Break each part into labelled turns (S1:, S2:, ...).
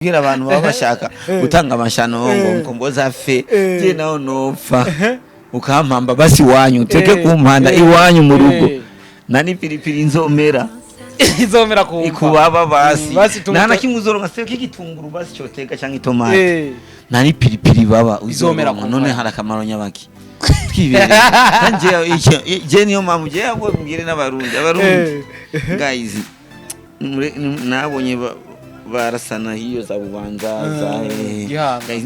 S1: Kubwira abantu baba bashaka gutanga amashano ngo Mkombozi afe, je naho nopfa ukampamba, basi iwanyu uteke kumpanda iwanyu mu rugo nani piripiri nzomera.
S2: Izomera kumva.
S1: Ikubaba basi.
S2: Basi
S1: nta na kimwe uzoronka se k'igitunguru, basi coteka canke itomati, nta n'ipiripiri baba
S2: Izomera
S1: uzoronka.
S2: kumva.
S1: None hari akamaro nyabaki twibereye nanje je? Niyo mpamvu je ahubwo mbwire n'Abarundi, Abarundi guys, nabonye barasana hiyo za Bubanza za hehe.
S2: Gihanga.
S1: Guys,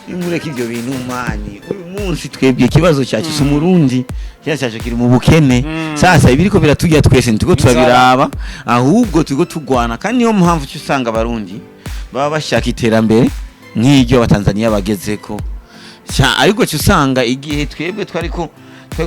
S1: nimureke ivyo bintu mani. Uyu munsi twebwe ikibazo cyacu si Umurundi, ikibazo cyacu kiri mu bukene. Sasa ibiriko biraturya twese ntituko
S2: Inzara.
S1: turabiraba, ahubwo turiko tugwana. Kandi niyo mpamvu uca usanga Abarundi baba bashaka iterambere nk'iryo Abatanzaniya bagezeko. Ariko uca usanga igihe twebwe twariko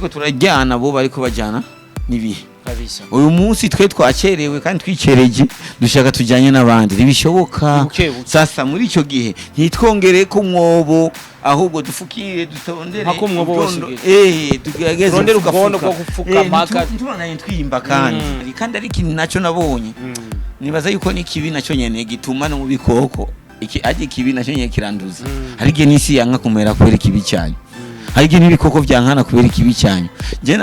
S1: turajyana, bo bariko bajyana n'ibihe.
S2: Kabisa.
S1: Uyu munsi twe twacerewe kandi twicereje, dushaka tujyanye n'abandi, ntibishoboka.
S2: Buke buke.
S1: Sasa muri icyo gihe ntitwongere ko umwobo, ahubwo dufukire, dutondere
S2: Mpaka umwobo wose
S1: ubwondo.
S2: ugere.
S1: Tugerageze
S2: Turondere
S1: gufuka.
S2: ubwondo bwo gufuka mpaka-
S1: Ntitubandanye twiyimba kandi. Kandi ari ikintu nacyo nabonye, nibaza yuko n'ikibi nacyo nyene gituma no mu bikoko iki ajya ikibi nacyo nyene kiranduza. Hari igihe n'isi yanka kumera kubera ikibi cyanyu, hari igihe n'ibikoko byankana kubera ikibi cyanyu. Njye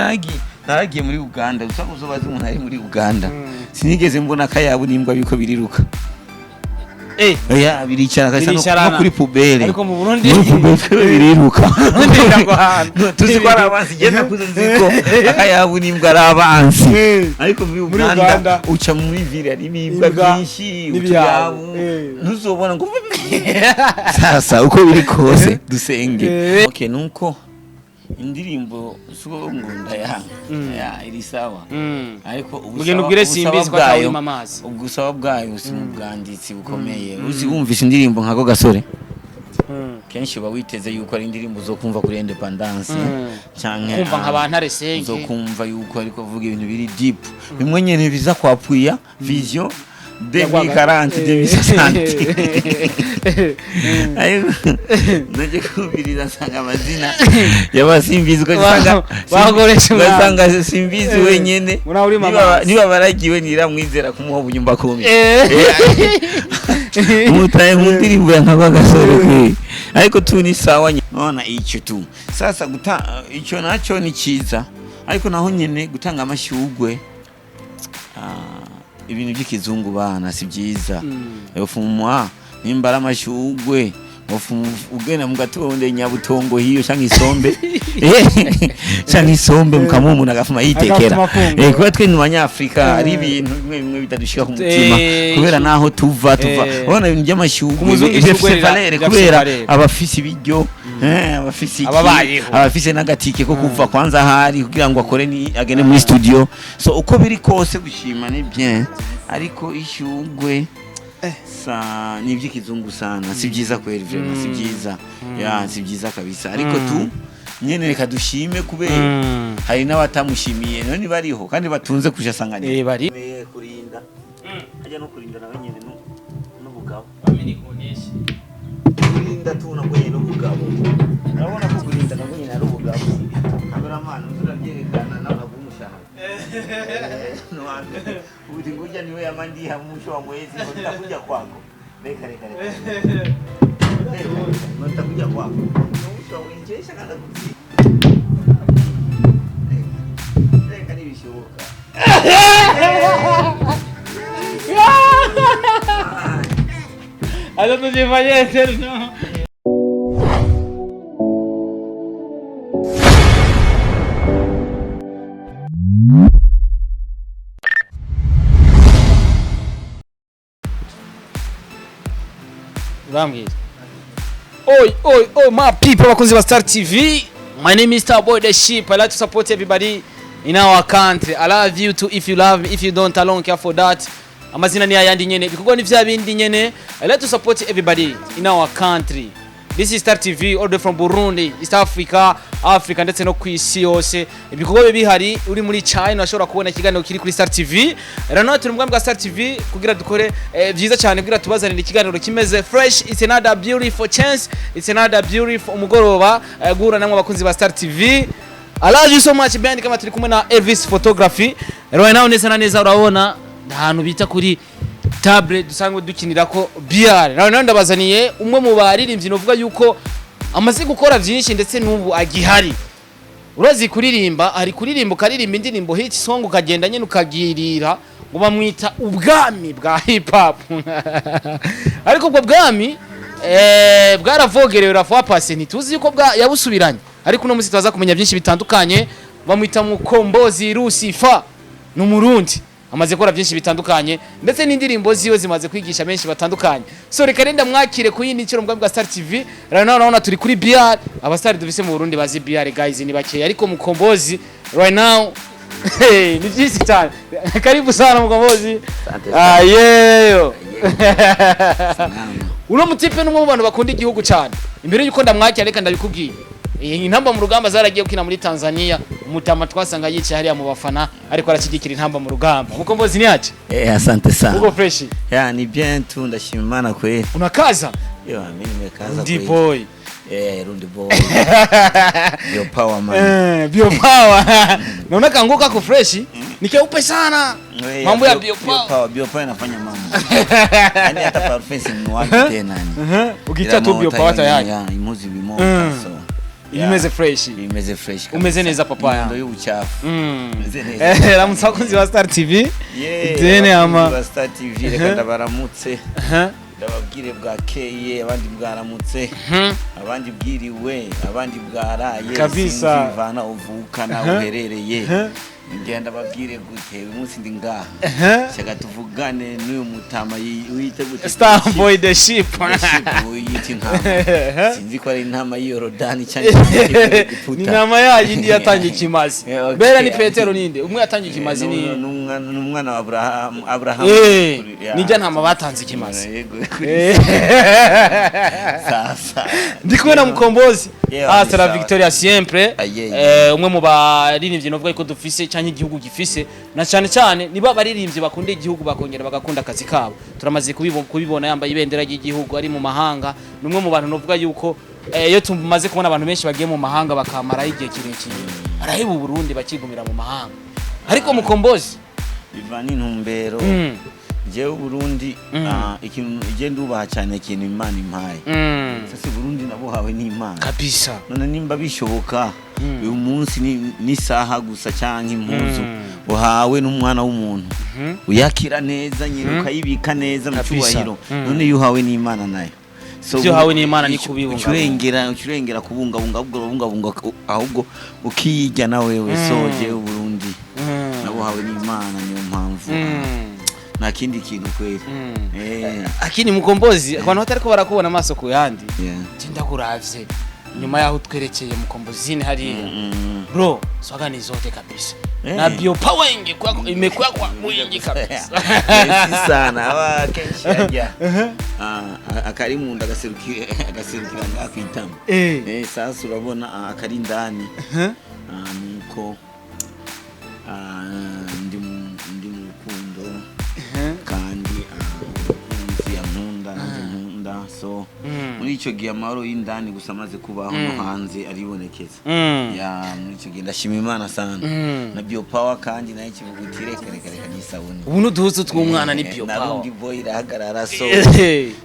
S1: naragiye muri Uganda gusa, uzobaze umuntu ari muri Uganda, sinigeze mbona akayabu n'imbwa biko biriruka. Oya, biricara kabisa
S2: Biricarana.
S1: no kuri poubelle.
S2: Ariko mu Burundi
S1: Muri poubelle twebwe biriruka.
S2: Burundi biragwana.
S1: No, tuzi ko ari abansi. Njye nakuze nzi ko akayabu n'imbwa ari abansi, ariko muri
S2: Muri
S1: Uganda
S2: Uganda,
S1: uca muri ville hari ibibwa
S2: imbwa
S1: byinshi,
S2: n'ibiyabu.
S1: utuyabu ntuzobona ngo. Sasa uko biri kose dusenge. Okay, nuko indirimbo suko ngo ndayanga ya iri sawa, ariko
S2: Mugenda ubwire
S1: ubusaba
S2: Simbizi ko
S1: bwayo
S2: atawurima amazi.
S1: Ubusaba bwayo si mu bwanditsi bukomeye. Uzi wumvise indirimbo nkako gasore, kenshi uba witeze yuko ari indirimbo zo kumva kuri Independence canke
S2: Kumva nka ba Ntare Senge.
S1: zo kumva yuko ariko avuga ibintu biri deep, bimwe nyene biza kwapuya vision 2040, 2060. Ariko naje kumviriza nsanga amazina y'abasimbizi ugasanga
S2: Bakoresha umwanya.
S1: ugasanga Simbizi wenyene
S2: Muri aho urima amazi.
S1: niba baragiwe niramwizera kumuha ubunyumba kumi mutaye mu ndirimbo ya nkaba gasore kwe. Ariko tu ni sawa nona icyo tu sasa guta icyo nacyo ni cyiza, ariko naho nyene gutanga amashugwe, ibintu by'ikizungu bana si byiza. Ufumwa nimba ari amashugwe, ugenda mu gatondo Nyabutongo hiyo canke isombe, canke isombe mukamuha umuntu agafuma yitekera.
S2: Agafuma afungura.
S1: Kuba twe mu Banyafrika hari ibintu bimwe bimwe bitadushika ku mutima kubera naho tuva. Urabona ibintu by'amashugwe
S2: Ku muzungu
S1: bifise
S2: ishugwe
S1: valeur
S2: rirafise
S1: kubera
S2: valeur.
S1: abafise ibiryo, abafise iki,
S2: Ababayeho.
S1: abafise n'agatike ko kuva kwanza ahari kugira ngo akore ni agende muri studio. So uko biri kose gushima ni bien, ariko ishugwe sa ni iby'ikizungu sana, si byiza kweri, vraiment si byiza ya, si byiza kabisa. Ariko tu nyene reka dushime kubera hari n'abatamushimiye none bariho kandi batunze kuja sanganira.
S2: Bari
S1: Kurinda ajya no kurinda nawe nyene n'ubugabo, kurinda tu nabwo nyene n'ubugabo. Urabona ko kurinda nabwo nyene ari ubugabo. Cameraman, uzurabyerekana nawe nabwo umushahara uti ngoja niwe yamandiha mwisho wa mwezi ngo nitakuja kwako. Reka reka reka reka, ngo nitakuja kwako mwisho wa mwezi jesha kanda kuti reka reka nibishoboka.
S2: Aza tujifanye no. Urambwira. Oi, oi, oi, my people, bakunzi ba Star TV. My name is Star Boy the Sheep. I like to support everybody in our country. I love you too if you love me. If you don't, I don't care for that. Amazina ni ayandi nyene. Ibikorwa ni vya bindi nyene. I like to support everybody in our country. This is Star TV all the way from Burundi, East Africa, Africa ndetse no ku isi yose. Ibikorwa biba bihari, uri muri China urashobora kubona ikiganiro kiri kuri Star TV. Rero nawe turi mu bwami bwa Star TV kugira dukore byiza cyane, kugira tubazanire ikiganiro kimeze fresh. It's another beautiful chance. It's another beautiful umugoroba guhura namwe abakunzi ba Star TV. I love you so much band, kama turi kumwe na Elvis Photography. Right now neza na neza urabona ahantu bita kuri Table dusanzwe dukinirako billard. Nawe ndabazaniye umwe mu baririmbyi novuga yuko amaze gukora byinshi, ndetse n'ubu agihari. Urazi kuririmba, ari kuririmba, ukaririmba indirimbo hit song, ukagenda nyine ukagirira ngo bamwita ubwami bwa hip hop, ariko ubwo bwami bwaravogerewe la fois passée, ntituzi yuko bwa yabusubiranye, ariko uno munsi tubaza kumenya byinshi bitandukanye. Bamwita Mukombozi Lucifer, ni Umurundi, amaze gukora byinshi bitandukanye, ndetse n'indirimbo ziwe zimaze kwigisha benshi batandukanye. So reka renda mwakire ku yindi nshuro mu bwa Star TV. Rero nawe urabona turi kuri BR. Abastar dufise mu Burundi bazi BR, guys, ni bakeya, ariko Mukombozi right now, hey, ni byinshi cyane. Karibu sana, Mukombozi.
S1: Asante.
S2: Ah, yeyo.
S1: Naam.
S2: Uno mutipe ni umwe mu bantu bakunda igihugu cyane. Imbere yuko ndamwakira, reka ndabikubwiye. Iyi Intamba mu Rugamba zaragiye gukina muri Tanzania, umutama twasanga yicaye hariya mu bafana, ariko arashyigikira Intamba mu Rugamba. Mukombozi, ni aje?
S1: Eh, asante sana.
S2: Uko fresh?
S1: Ya, ni bien tu, ndashima Imana kweli.
S2: Unakaza.
S1: Yo, mimi nimekaza
S2: Ndi
S1: kweli.
S2: boy.
S1: Eh, Rundi boy. Yo power man.
S2: Eh, bio power. Naona kanguo kako fresh, ni keupe sana.
S1: Eh,
S2: Mambo ya bio power.
S1: Power, bio power inafanya mambo. Yaani hata parfum sinunuagi tena yani.
S2: Ukicha tu bio power tayari.
S1: Ya, impuzu bimoka so.
S2: Imeze fresh.
S1: Imeze fresh kabisa.
S2: Umeze neza, papa ya.
S1: Ndo y'ubuchafu. Umeze neza.
S2: Eh, ramutse abakunzi ba Star TV.
S1: Yeah,
S2: Dene ama.
S1: abakunzi ba Star TV, reka ndabaramutse. Ndababwire bwakeye, abandi bwaramutse, abandi bwiriwe, abandi bwaraye.
S2: Kabisa.
S1: Sinzi ivana uvuka nawe uherereye. Ngenda babwire gute? Uyu munsi ndi ngaha, shaka tuvugane n'uyu mutama wiyite gute?
S2: Star Boy the Ship.
S1: The Ship, wiyita intama. Sinzi ko ari intama y'i Yorodani cyangwa
S2: Ni intama yayindi yatangiye ikimazi.
S1: Yeah, okay.
S2: Bera ni Petero, ninde umwe yatangiye ikimazi? Ni
S1: n'umwana wa Abrahamu, Abrahamu.
S2: Nijya ntama batanze ikimazi.
S1: Yego. Sasa
S2: Ndi kumwe na Mukombozi.
S1: Yeah,
S2: Hasta la
S1: sawa.
S2: victoria siempre.
S1: Aye, aye.
S2: Umwe mu baririmbyi novuga ko dufise cyangwa igihugu gifise, na cyane cyane niba abaririmbyi bakunda igihugu bakongera bagakunda akazi kabo. Turamaze kubibona yambaye ibendera ry'igihugu ari mu mahanga. Ni umwe mu bantu novuga yuko iyo tumaze kubona abantu benshi bagiye mu mahanga bakamarayo igihe kirekire, baraheba Uburundi bakigumira mu mahanga, ariko Mukombozi
S1: Bivana intumbero. Jewe Burundi, ikintu je ndubaha cyane, ikintu Imana impaye. Sasa Burundi nabuhawe n'Imana.
S2: Kabisa.
S1: None nimba bishoboka uyu munsi n'isaha gusa cyangwa impuzu uhawe n'umwana w'umuntu, uyakira neza nyine, ukayibika neza mu
S2: Kabisa.
S1: cyubahiro. None iyo uhawe n'Imana nayo, so
S2: Ivyo uhawe n'Imana ni kubibungabunga.
S1: ucurengera kubungabunga, ahubwo urabungabunga, ahubwo ukiyijya na wewe. So jewe Burundi nabuhawe n'Imana, niyo mpamvu nta kindi kintu kweli.
S2: Akini Mukombozi, abantu batariko barakubona amaso ku yandi,
S1: Yeah.
S2: je ndakuravye nyuma yaho twerekeye Mukombozini hariya, bro, swaga ni zote kabisa. Na bio power ingekuwa imekuwa kwa mwingi kabisa.
S1: Merci sana. Aba kenshi ajya akari mu nda agaserukira ngaha kwitama. Sasa urabona, akari indani, nuko ndi mu rukundo kandi umukunzi ankunda, nanjye nkunda. So muri icyo gihe amahoro y'indani gusa amaze kubaho, no hanze aribonekeza. Ya, muri icyo gihe ndashima Imana sana na bio power, kandi nayo ikivuga uti reka reka reka n'isabune.
S2: Ubu n'uduhuzu tw'umwana ni bio
S1: Na
S2: power.
S1: Rundi boy irahagarara. So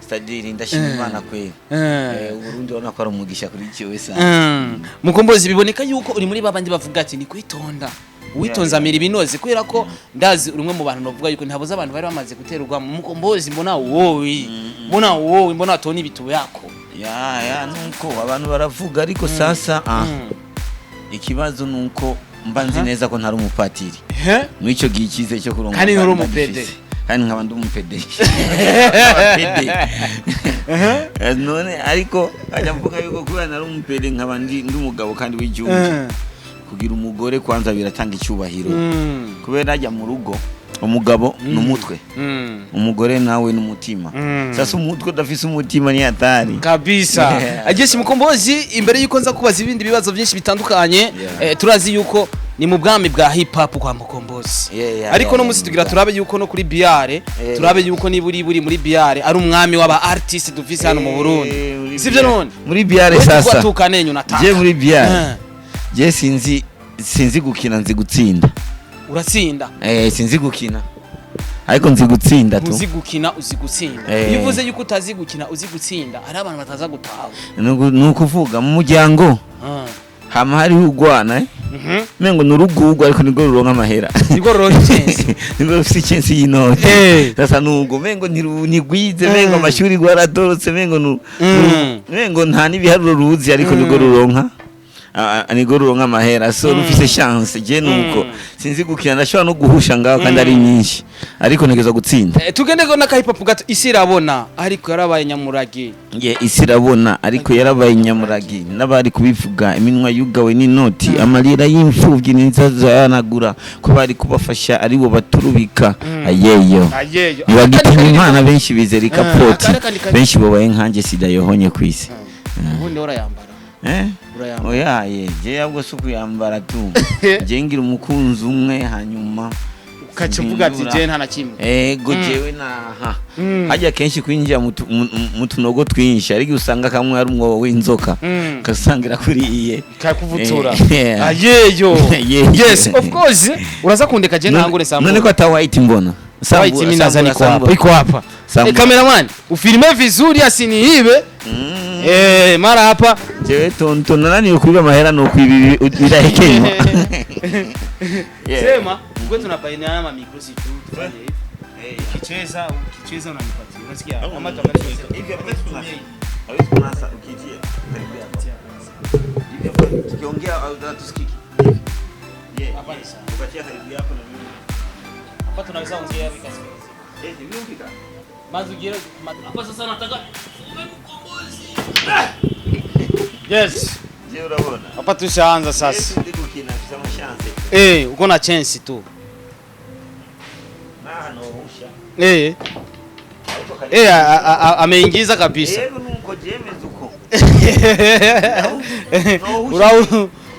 S1: stadiri ndashima Imana kweli. Uburundi urabona ko ari umugisha kuri jewe sana.
S2: Mukombozi, biboneka yuko uri muri babandi bavuga ati ni kwitonda, uwitonze amira ibinoze, kubera ko ndazi uri umwe mu bantu bavuga yuko ntabuze abantu bari bamaze guterwa. Mukombozi, mbona wowe, mbona wowe, mbona watona ibitubo yako.
S1: Ya, nuko abantu baravuga, ariko sasa ikibazo nuko mba nzi neza ko ntari umupatiri muri icyo gihe, icyizere cyo kurongo.
S2: Kandi nturi umupede.
S1: Kandi nkaba ndi umupede. Abapede. None ariko ajya mvuga yuko kubera nari umupede, nkaba ndi umugabo kandi w'igihugu, kugira umugore kwanza biratanga icyubahiro, kubera ajya mu rugo umugabo ni umutwe, umugore nawe n'umutima. Sasa umutwe udafise umutima ni hatari.
S2: Kabisa. Agesi Mukombozi, imbere yuko nza kubaza ibindi bibazo byinshi bitandukanye, turazi yuko ni mu bwami bwa hip hop kwa Mukombozi, ariko no musi tugira turabe yuko no kuri BR, turabe yuko niba uri muri BR ari umwami w'aba artist dufise hano mu Burundi.
S1: Muri
S2: Sivyo
S1: BR.
S2: none?
S1: Muri BR
S2: Wewe
S1: sasa
S2: tukanenye unataka.
S1: Je muri BR, je sinzi gukina, nzi gutsinda.
S2: Uratsinda.
S1: Sinzi gukina. Ariko nzi gutsinda tu.
S2: Uzi gukina, uzi gutsinda. Iyo uvuze yuko utazi gukina uzi gutsinda, hari abantu bataza gutaha.
S1: Ni ukuvuga mu muryango hama hariho ugwana, eh? Mengo ni urugugwa, ariko nirwo ruronka amahera.
S2: Nirwo ruronka icensi.
S1: Nirwo rufise icensi y'inoti. Sasa nugo mengo ntirugwize, mengo amashuri rwaratorotse, mengo mengo nta n'ibiharuro ruzi, ariko nirwo ruronka, nirwo ruronka amahera, so rufise chance. Je nuko sinzi gukina, ndashobora no guhusha ngaho kandi ari nyinshi, ariko ntegerezwa gutsinda.
S2: Tugende ko n'aka hip hop gato. Isi irabona ariko yarabaye nyamurage.
S1: Ye, isi irabona ariko yarabaye nyamuragi, n'abari kubivuga iminwa yugawe n'inoti, amarira y'imfubyi ntizayanagura ko bari kubafasha aribo baturubika ayeyo.
S2: Ayeyo.
S1: Ntibagitinya Imana, benshi bizera ikapoti.
S2: Akandi.
S1: Benshi babaye nkanjye, sida yohonye ku isi.
S2: Ubundi urayambara?
S1: Eh?
S2: Urayambara?
S1: Oyaye, je ahubwo si ukuyambara tu, je ngira umukunzi umwe, hanyuma
S2: Ukaca uvuga ati
S1: simpindura.
S2: je nta na kimwe.
S1: Ego, jewe naha hajya kenshi kwinjira mu tunogo twinshi, ariko usanga kamwe ari umwobo w'inzoka, ugasanga irakuriye.
S2: Kakuvutura.
S1: Yeah.
S2: Ayeyo.
S1: Ayeyo.
S2: Yes, of course, uraza kundeka je ntangure saa.
S1: None ko ata white mbona?
S2: White mimi nadhani iko hapa, iko hapa.
S1: Sambura.
S2: Cameraman, ufilme vizuri asiniibe. Mara hapa.
S1: Jewe tonto nananiwe kuiba amahera, ni ukwiba birahekenywa. Yeah.
S2: Sema kwetu tunabainiana ma micro, si tu tufanye hivi. Ukicheza, ukicheza unanipatia, unasikia? Ama tuangalie.
S1: Hivi hapa hawezi kunasa ukitia karibu yako. Hivi hapa tukiongea hatusikiki. Yeah.
S2: Hapa ni sawa.
S1: Ukatia karibu yako na mimi.
S2: Hapa tunaweza ongea vikasikiliza.
S1: Eh, hivi ukika.
S2: Mazingira hapa sasa nataka uwe mkombozi. Yes.
S1: Je, urabona?
S2: Hapa tushaanza sasa.
S1: Ndi gukina mfise ama chance.
S2: Uko na chance tu.
S1: Naha nohusha. Ariko kari.
S2: Ameingiza kabisa.
S1: Yego, nuko jemeza uko.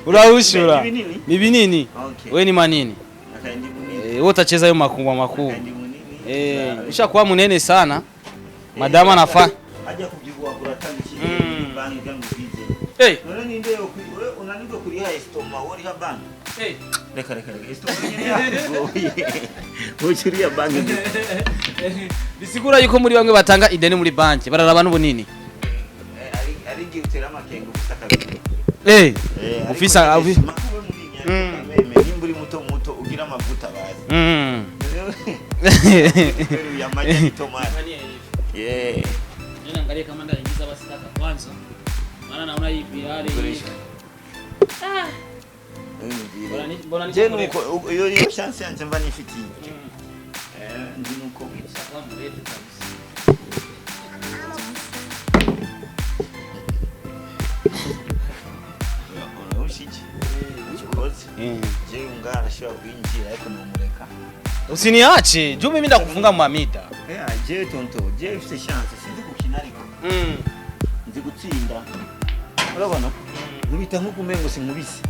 S2: Uraushura.
S1: Ni binini?
S2: Ni binini.
S1: Okay.
S2: Wewe ni manini.
S1: Akaindi munini.
S2: Wewe utacheza hiyo makubwa makubwa.
S1: Akaindi munini.
S2: Ushakuwa munene sana. Madama anafa.
S1: Hajya kubyibuha kuratanga ikintu banki cyangwa ubwize. None ninde wewe unanirwa kuriha estoma, woriha banki? Reka reka reka, estoma nyene yakugoye. Wowe banki.
S2: Bisigura yuko muri bamwe batanga ideni muri banki bararaba n'ubunini.
S1: Ari ari igihe utera amakenga ufise akabiri.
S2: Ufisa
S1: Makuwe munini, ariko nimba uri muto muto ugira amavuta bazi. Uteruye amagi n'itomati. Yeah.
S2: Niangalie kama ndaingiza basi taka kwanza. Maana naona hii VR
S1: Koresha.
S2: Mbona
S1: Je nuko iyo chance yanje mba nifitiye. Ndi nuko.
S2: Kwa mrefu kabisa.
S1: Ushiki. Ukoze. Je ngara ashobora kwinjira, ariko numureka.
S2: Usiniache, juu mimi ndakufunga mwamita.
S1: Je tonto, je ufite chance, sinzi gukina ariko nzi gutsinda. Urabona? Nkubita nk'uko umengo sinkubise.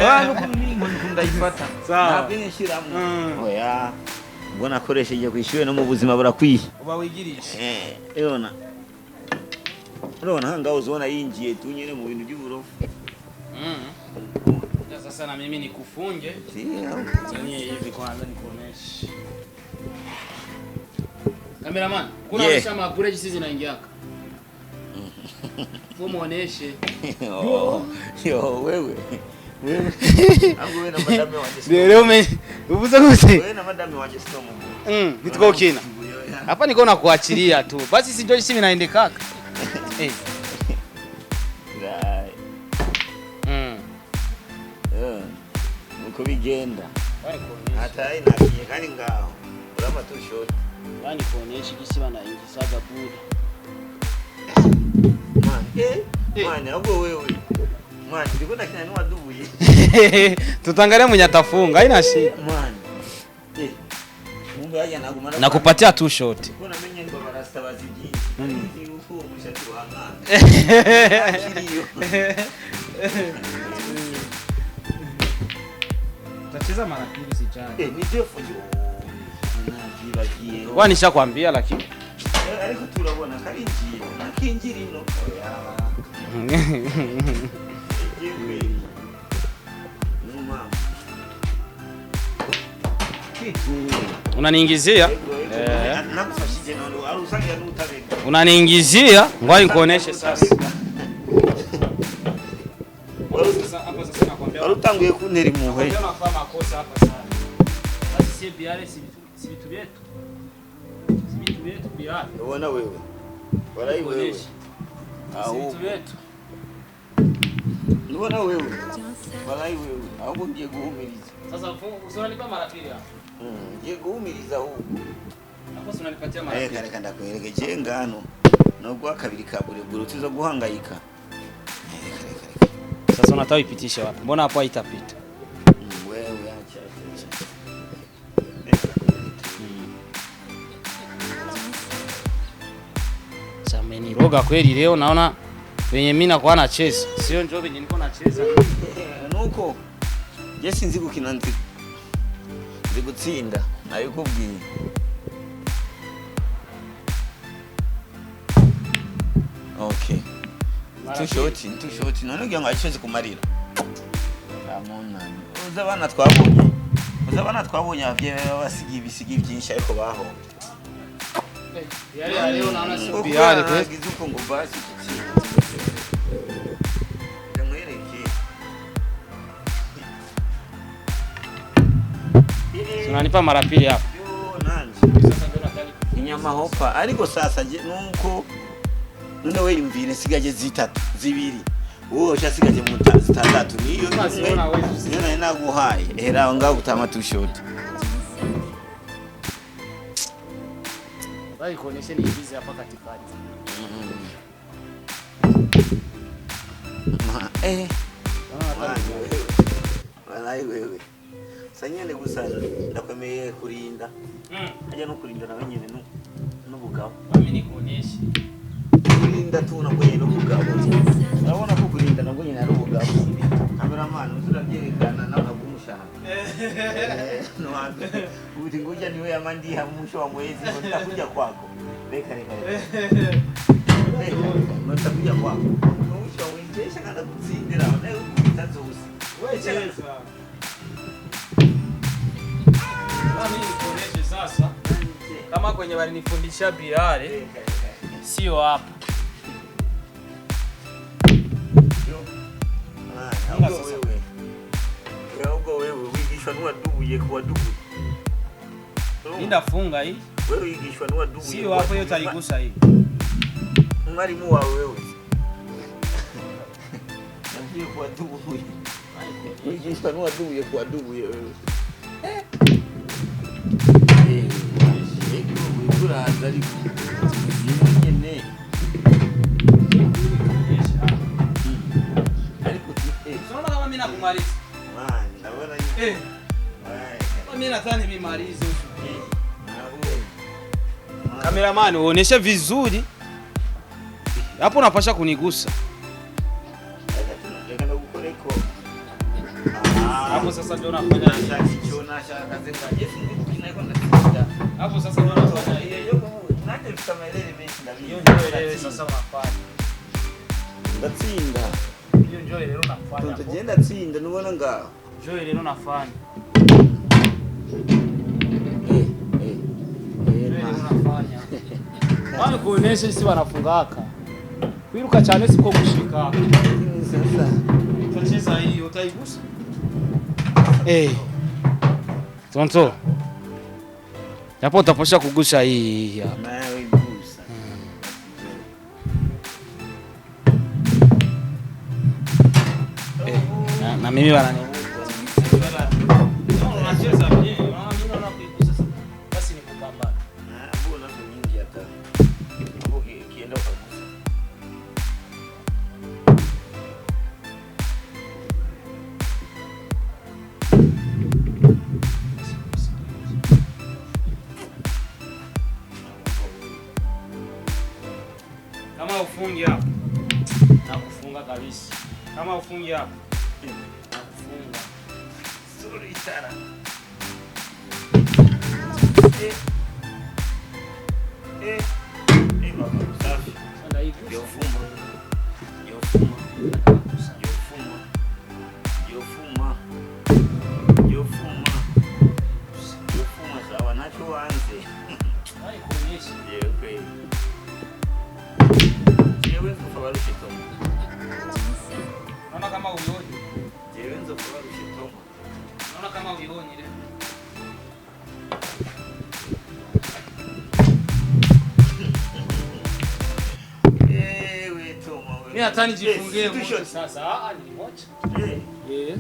S1: Ah, nuko inkoni ndayifata.
S2: Sawa.
S1: Ntabwo nyishyiramo. Oya. Ubwo nakoresheje ku ishuri no mu buzima burakwiye.
S2: Uba wigirisha.
S1: Urabona? Urabona hanga ngaho uzibona yinjiye tu nyene mu bintu by'uburofu.
S2: Sasa na mimi nikufunge.
S1: Ndio.
S2: Zanie hivi kwanza nikuoneshe. Cameraman, kuna
S1: Yeah.
S2: yeah. mabure jinsi zinaingiaka. Wewe muoneshe.
S1: Oh, yo wewe. Wewe. Angu wewe na madame wanje.
S2: Leo me ubuze gute?
S1: Wewe na madame wanje sio mungu.
S2: Nitiko ukina. Hapa niko nakuachilia tu. Basi si ndio jinsi vinaendekaka.
S1: Right. Uko bigenda. Hata inakiye kandi ngaho. Urama tu short.
S2: Bani kuonesha jinsi wanaingizaga bure.
S1: Man. Man, ahubwo wewe. Man, ndiko nakina n'uwadubuye.
S2: Tutaangalia mwenye atafunga, haina shida.
S1: Man. Mungu yaje nagumana.
S2: Nakupatia tu shot.
S1: Ko namenye ngo barasta bazi byinshi. Nzi yuko umushati wangana. Kiriyo.
S2: Tutacheza mara pili sijali.
S1: Ni defu jo. Navyibagiye.
S2: Kwani nishakwambia lakini.
S1: Ariko turabona karinjiye. Nakinjira ino. Oya. Yewe. Numa. Kitu.
S2: Unaniingizia?
S1: Nagufashije none ari usangira n'utabega.
S2: Unaniingizia? Ngoja nikuoneshe sasa. Sasa hapo sasa nakwambia.
S1: Wari utanguye kuntera impuhwe.
S2: Unafanya makosa hapa sana. Basi si biare si vitu vyetu. Si vitu vyetu biare.
S1: Ubona wewe. Warayi wewe.
S2: Si
S1: Ahubwo.
S2: vitu vyetu.
S1: Nubona wewe. Warayi wewe. Ahubwo ngiye guhumiriza.
S2: Sasa unanipa mara pili hapo.
S1: Ngiye guhumiriza ahubwo.
S2: Hapo si unanipatia mara
S1: Reka
S2: pili.
S1: reka ndakwereke je ngano. Nubwo kabiri ka burebure utizo guhangayika. Reka reka reka.
S2: Sasa unataka ipitishe wapi? Mbona hapo haitapita?
S1: Wewe acha acha. Reka ndakwereke.
S2: Ameniroga kweli leo, naona venye mimi nakuwa nacheza. Sio njoo venye niko nacheza.
S1: Nuko je sinzi gukina nzi gutsinda nabikubwiye. Okay. Tushoti tushoti none ugira ngo acishe kumarira. Amunani. Uza abana twabonye. Uza abana twabonye abavyeyi basigiye ibisigi byinshi ariko bahombye.
S2: Yale leo naona sio
S1: Kuko
S2: biare kweli.
S1: nagize uko ngo basi iki. Ndamwereke.
S2: Unanipa mara pili hapo.
S1: Yo nanje.
S2: Sasa ndio nataka
S1: Inyama hopa ariko sasa je nuko none we yumvire sigaje zitatu zibiri wowe ushasigaje mu zitandatu niyo
S2: Unaziona wewe.
S1: niyo nari naguhaye era ngaho gutama tushoti.
S2: Bali kuonesha ni hizi hapa katikati.
S1: Walai wewe. Sasa nyene gusa ndakwemeye kurinda. Hajya no kurinda nawe nyene n'ubugabo.
S2: Mimi nikuoneshe.
S1: Kurinda tu nabwo nyene n'ubugabo. Urabona ko kurinda nabwo nyene ari ubugabo. Cameraman uzurabyerekana nawe nagumushaka. Nwabe. Uti ngoja niwe amandiha mwisho wa mwezi ngo nitakuja kwako. Reka reka reka. Reka reka nitakuja kwako. Mwisho wa mwezi jesha kana kutsindira nawe ukubita zose.
S2: Wewe cheza. Mimi nikuoneshe sasa. Kama kwenye walinifundisha biare sio hapa.
S1: Ahubwo wewe wigishwa n'uwadubuye ku wadubuye.
S2: Ndafunga hii.
S1: Wewe wigishwa n'uwadubuye.
S2: Sio hapo hiyo utaigusa hii.
S1: Mwalimu wawe wewe. Naambia ku wadubuye. Wigishwa n'uwadubuye ku wadubuye wewe. Ego uraza ariko nyene. Ariko
S2: Unaona kama mimi nakumaliza.
S1: Man, ndabona nyine.
S2: Mimi nadhani nimemaliza. Cameraman, uoneshe vizuri. Hapo unapasha kunigusa. Hapo sasa ndio unafanya. Hapo sasa ndio unafanya. Hiyo ndio ile sasa unafanya.
S1: Ndatsinda.
S2: Hiyo ndio ile unafanya.
S1: Tugenda tsinda nubona ngaho.
S2: Ndio ile unafanya. Unafanya. Wale kuonesha si wanafungaka. Kwiruka cyane siko gushika.
S1: Sasa
S2: utacheza hii utaigusa. Tonto. Hapo utaposha kugusa hii hapa.
S1: Nawe gusa.
S2: Na mimi wanani. Unacheza bien. Unaona mimi naona kuigusa sasa. Basi ni kupambana.
S1: Na mbona nazo nyingi hata. Ukienda ukagusa.
S2: Kama ufungi hapo nakufunga kabisa. Kama ufungi hapo nakufunga.
S1: Sorry sana. Baba safi.
S2: Sasa hivi
S1: Yofuma. Yofuma. Yofuma. Yofuma. Yofuma. Yofuma sawa nacho nzopfa barushe Tomo.
S2: Unaona kama uioni.
S1: Jewe nzopfa barushe Tomo.
S2: Unaona kama uioni ile.
S1: Ewe Tomo wewe.
S2: Mimi hata nijifungie
S1: Eh,
S2: moto
S1: shot.
S2: sasa. Ah, nilimwacha.
S1: Eh.
S2: Eh.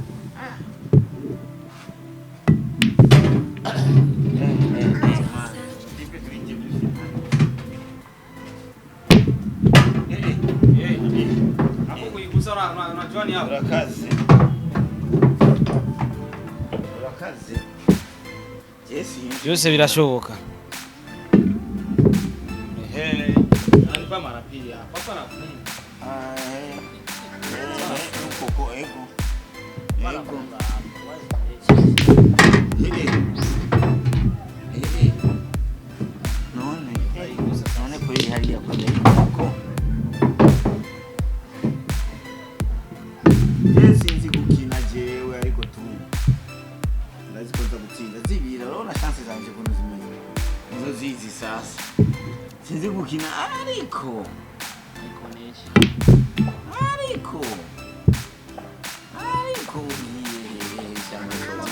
S1: Man. Tipe tuingie Eh,
S2: Eh. Hapo kuigusa unajua ni hapo.
S1: Urakaze. Urakaze. Jesi.
S2: Byose birashoboka. Ehe. Anipa mara pili hapa. Hapa nafunga.
S1: Ah, koko ego. Ego. Eh. Eh. None. None kweli hali ya kwenda huko. Je, sinzi gukina jewe, ariko tu ndazi ko nza gutsinda zibira. Urabona chance zanje ukuntu zimeze, nizo zizi. Sasa sinzi gukina, ariko ariko ugiye cyangwa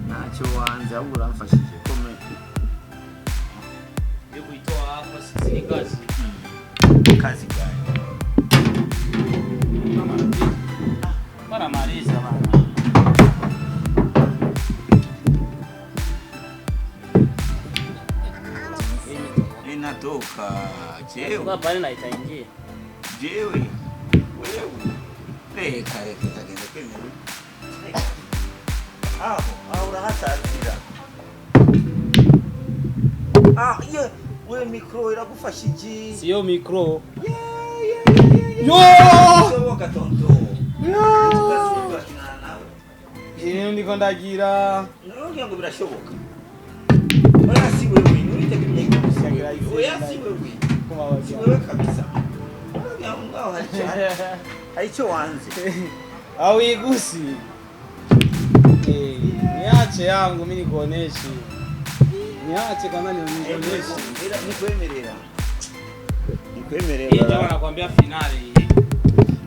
S1: ntacyo wanze, ahubwo uramfashije kome.
S2: Yo kuitoa hapa sisi ni kazi.
S1: Kazi gani?
S2: Bana maliza bana.
S1: Inatoka jewe.
S2: Kwa pale na itaingia.
S1: Jewe wewe, reka reka reka kwemera. Aho aho urahatatira. Ah, ye we, micro iragufashije.
S2: Sio micro.
S1: Ye.
S2: Yo!
S1: Bishoboka, tonto. Tukakinana nawe.
S2: Iyo ndiko ndagira.
S1: Ngira ngo birashoboka. Oya, si wewe, nturitege imyiko. Oya, si wewe, si wewe kabisa. Oya, ngaho hari icyo wanze.
S2: Auigusi. Eh, niache yangu mimi nikuoneshe. Niache kwanza nikuoneshe.
S1: Nikwemerera,
S2: Hii ndio
S1: nikwemerera.
S2: wanakuambia finali hii.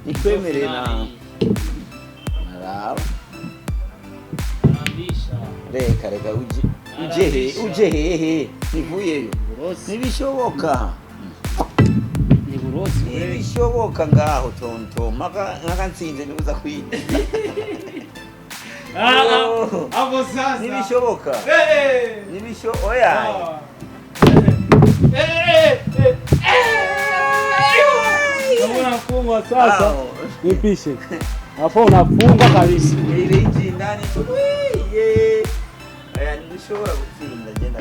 S1: Nikwemerera, naraba.
S2: Naambisha.
S1: Reka reka, uje uje he, uje hehe, nivuyeyo. Ntibishoboka.
S2: Ni burozi wewe.
S1: Ntibishoboka ngaho, tonto, maka maka nsinze ntibuza kwinjira.
S2: Ah, ah, hapo sasa.
S1: Ntibishoboka.
S2: Eh.
S1: Ntibisho oya.
S2: Ah. Eh, eh, eh. Kama unafungwa sasa.
S1: Aho.
S2: Nipishe. Hapo unafungwa kabisa.
S1: Ile inji indani ye. Oya, ntibishobora gutsinda. Genda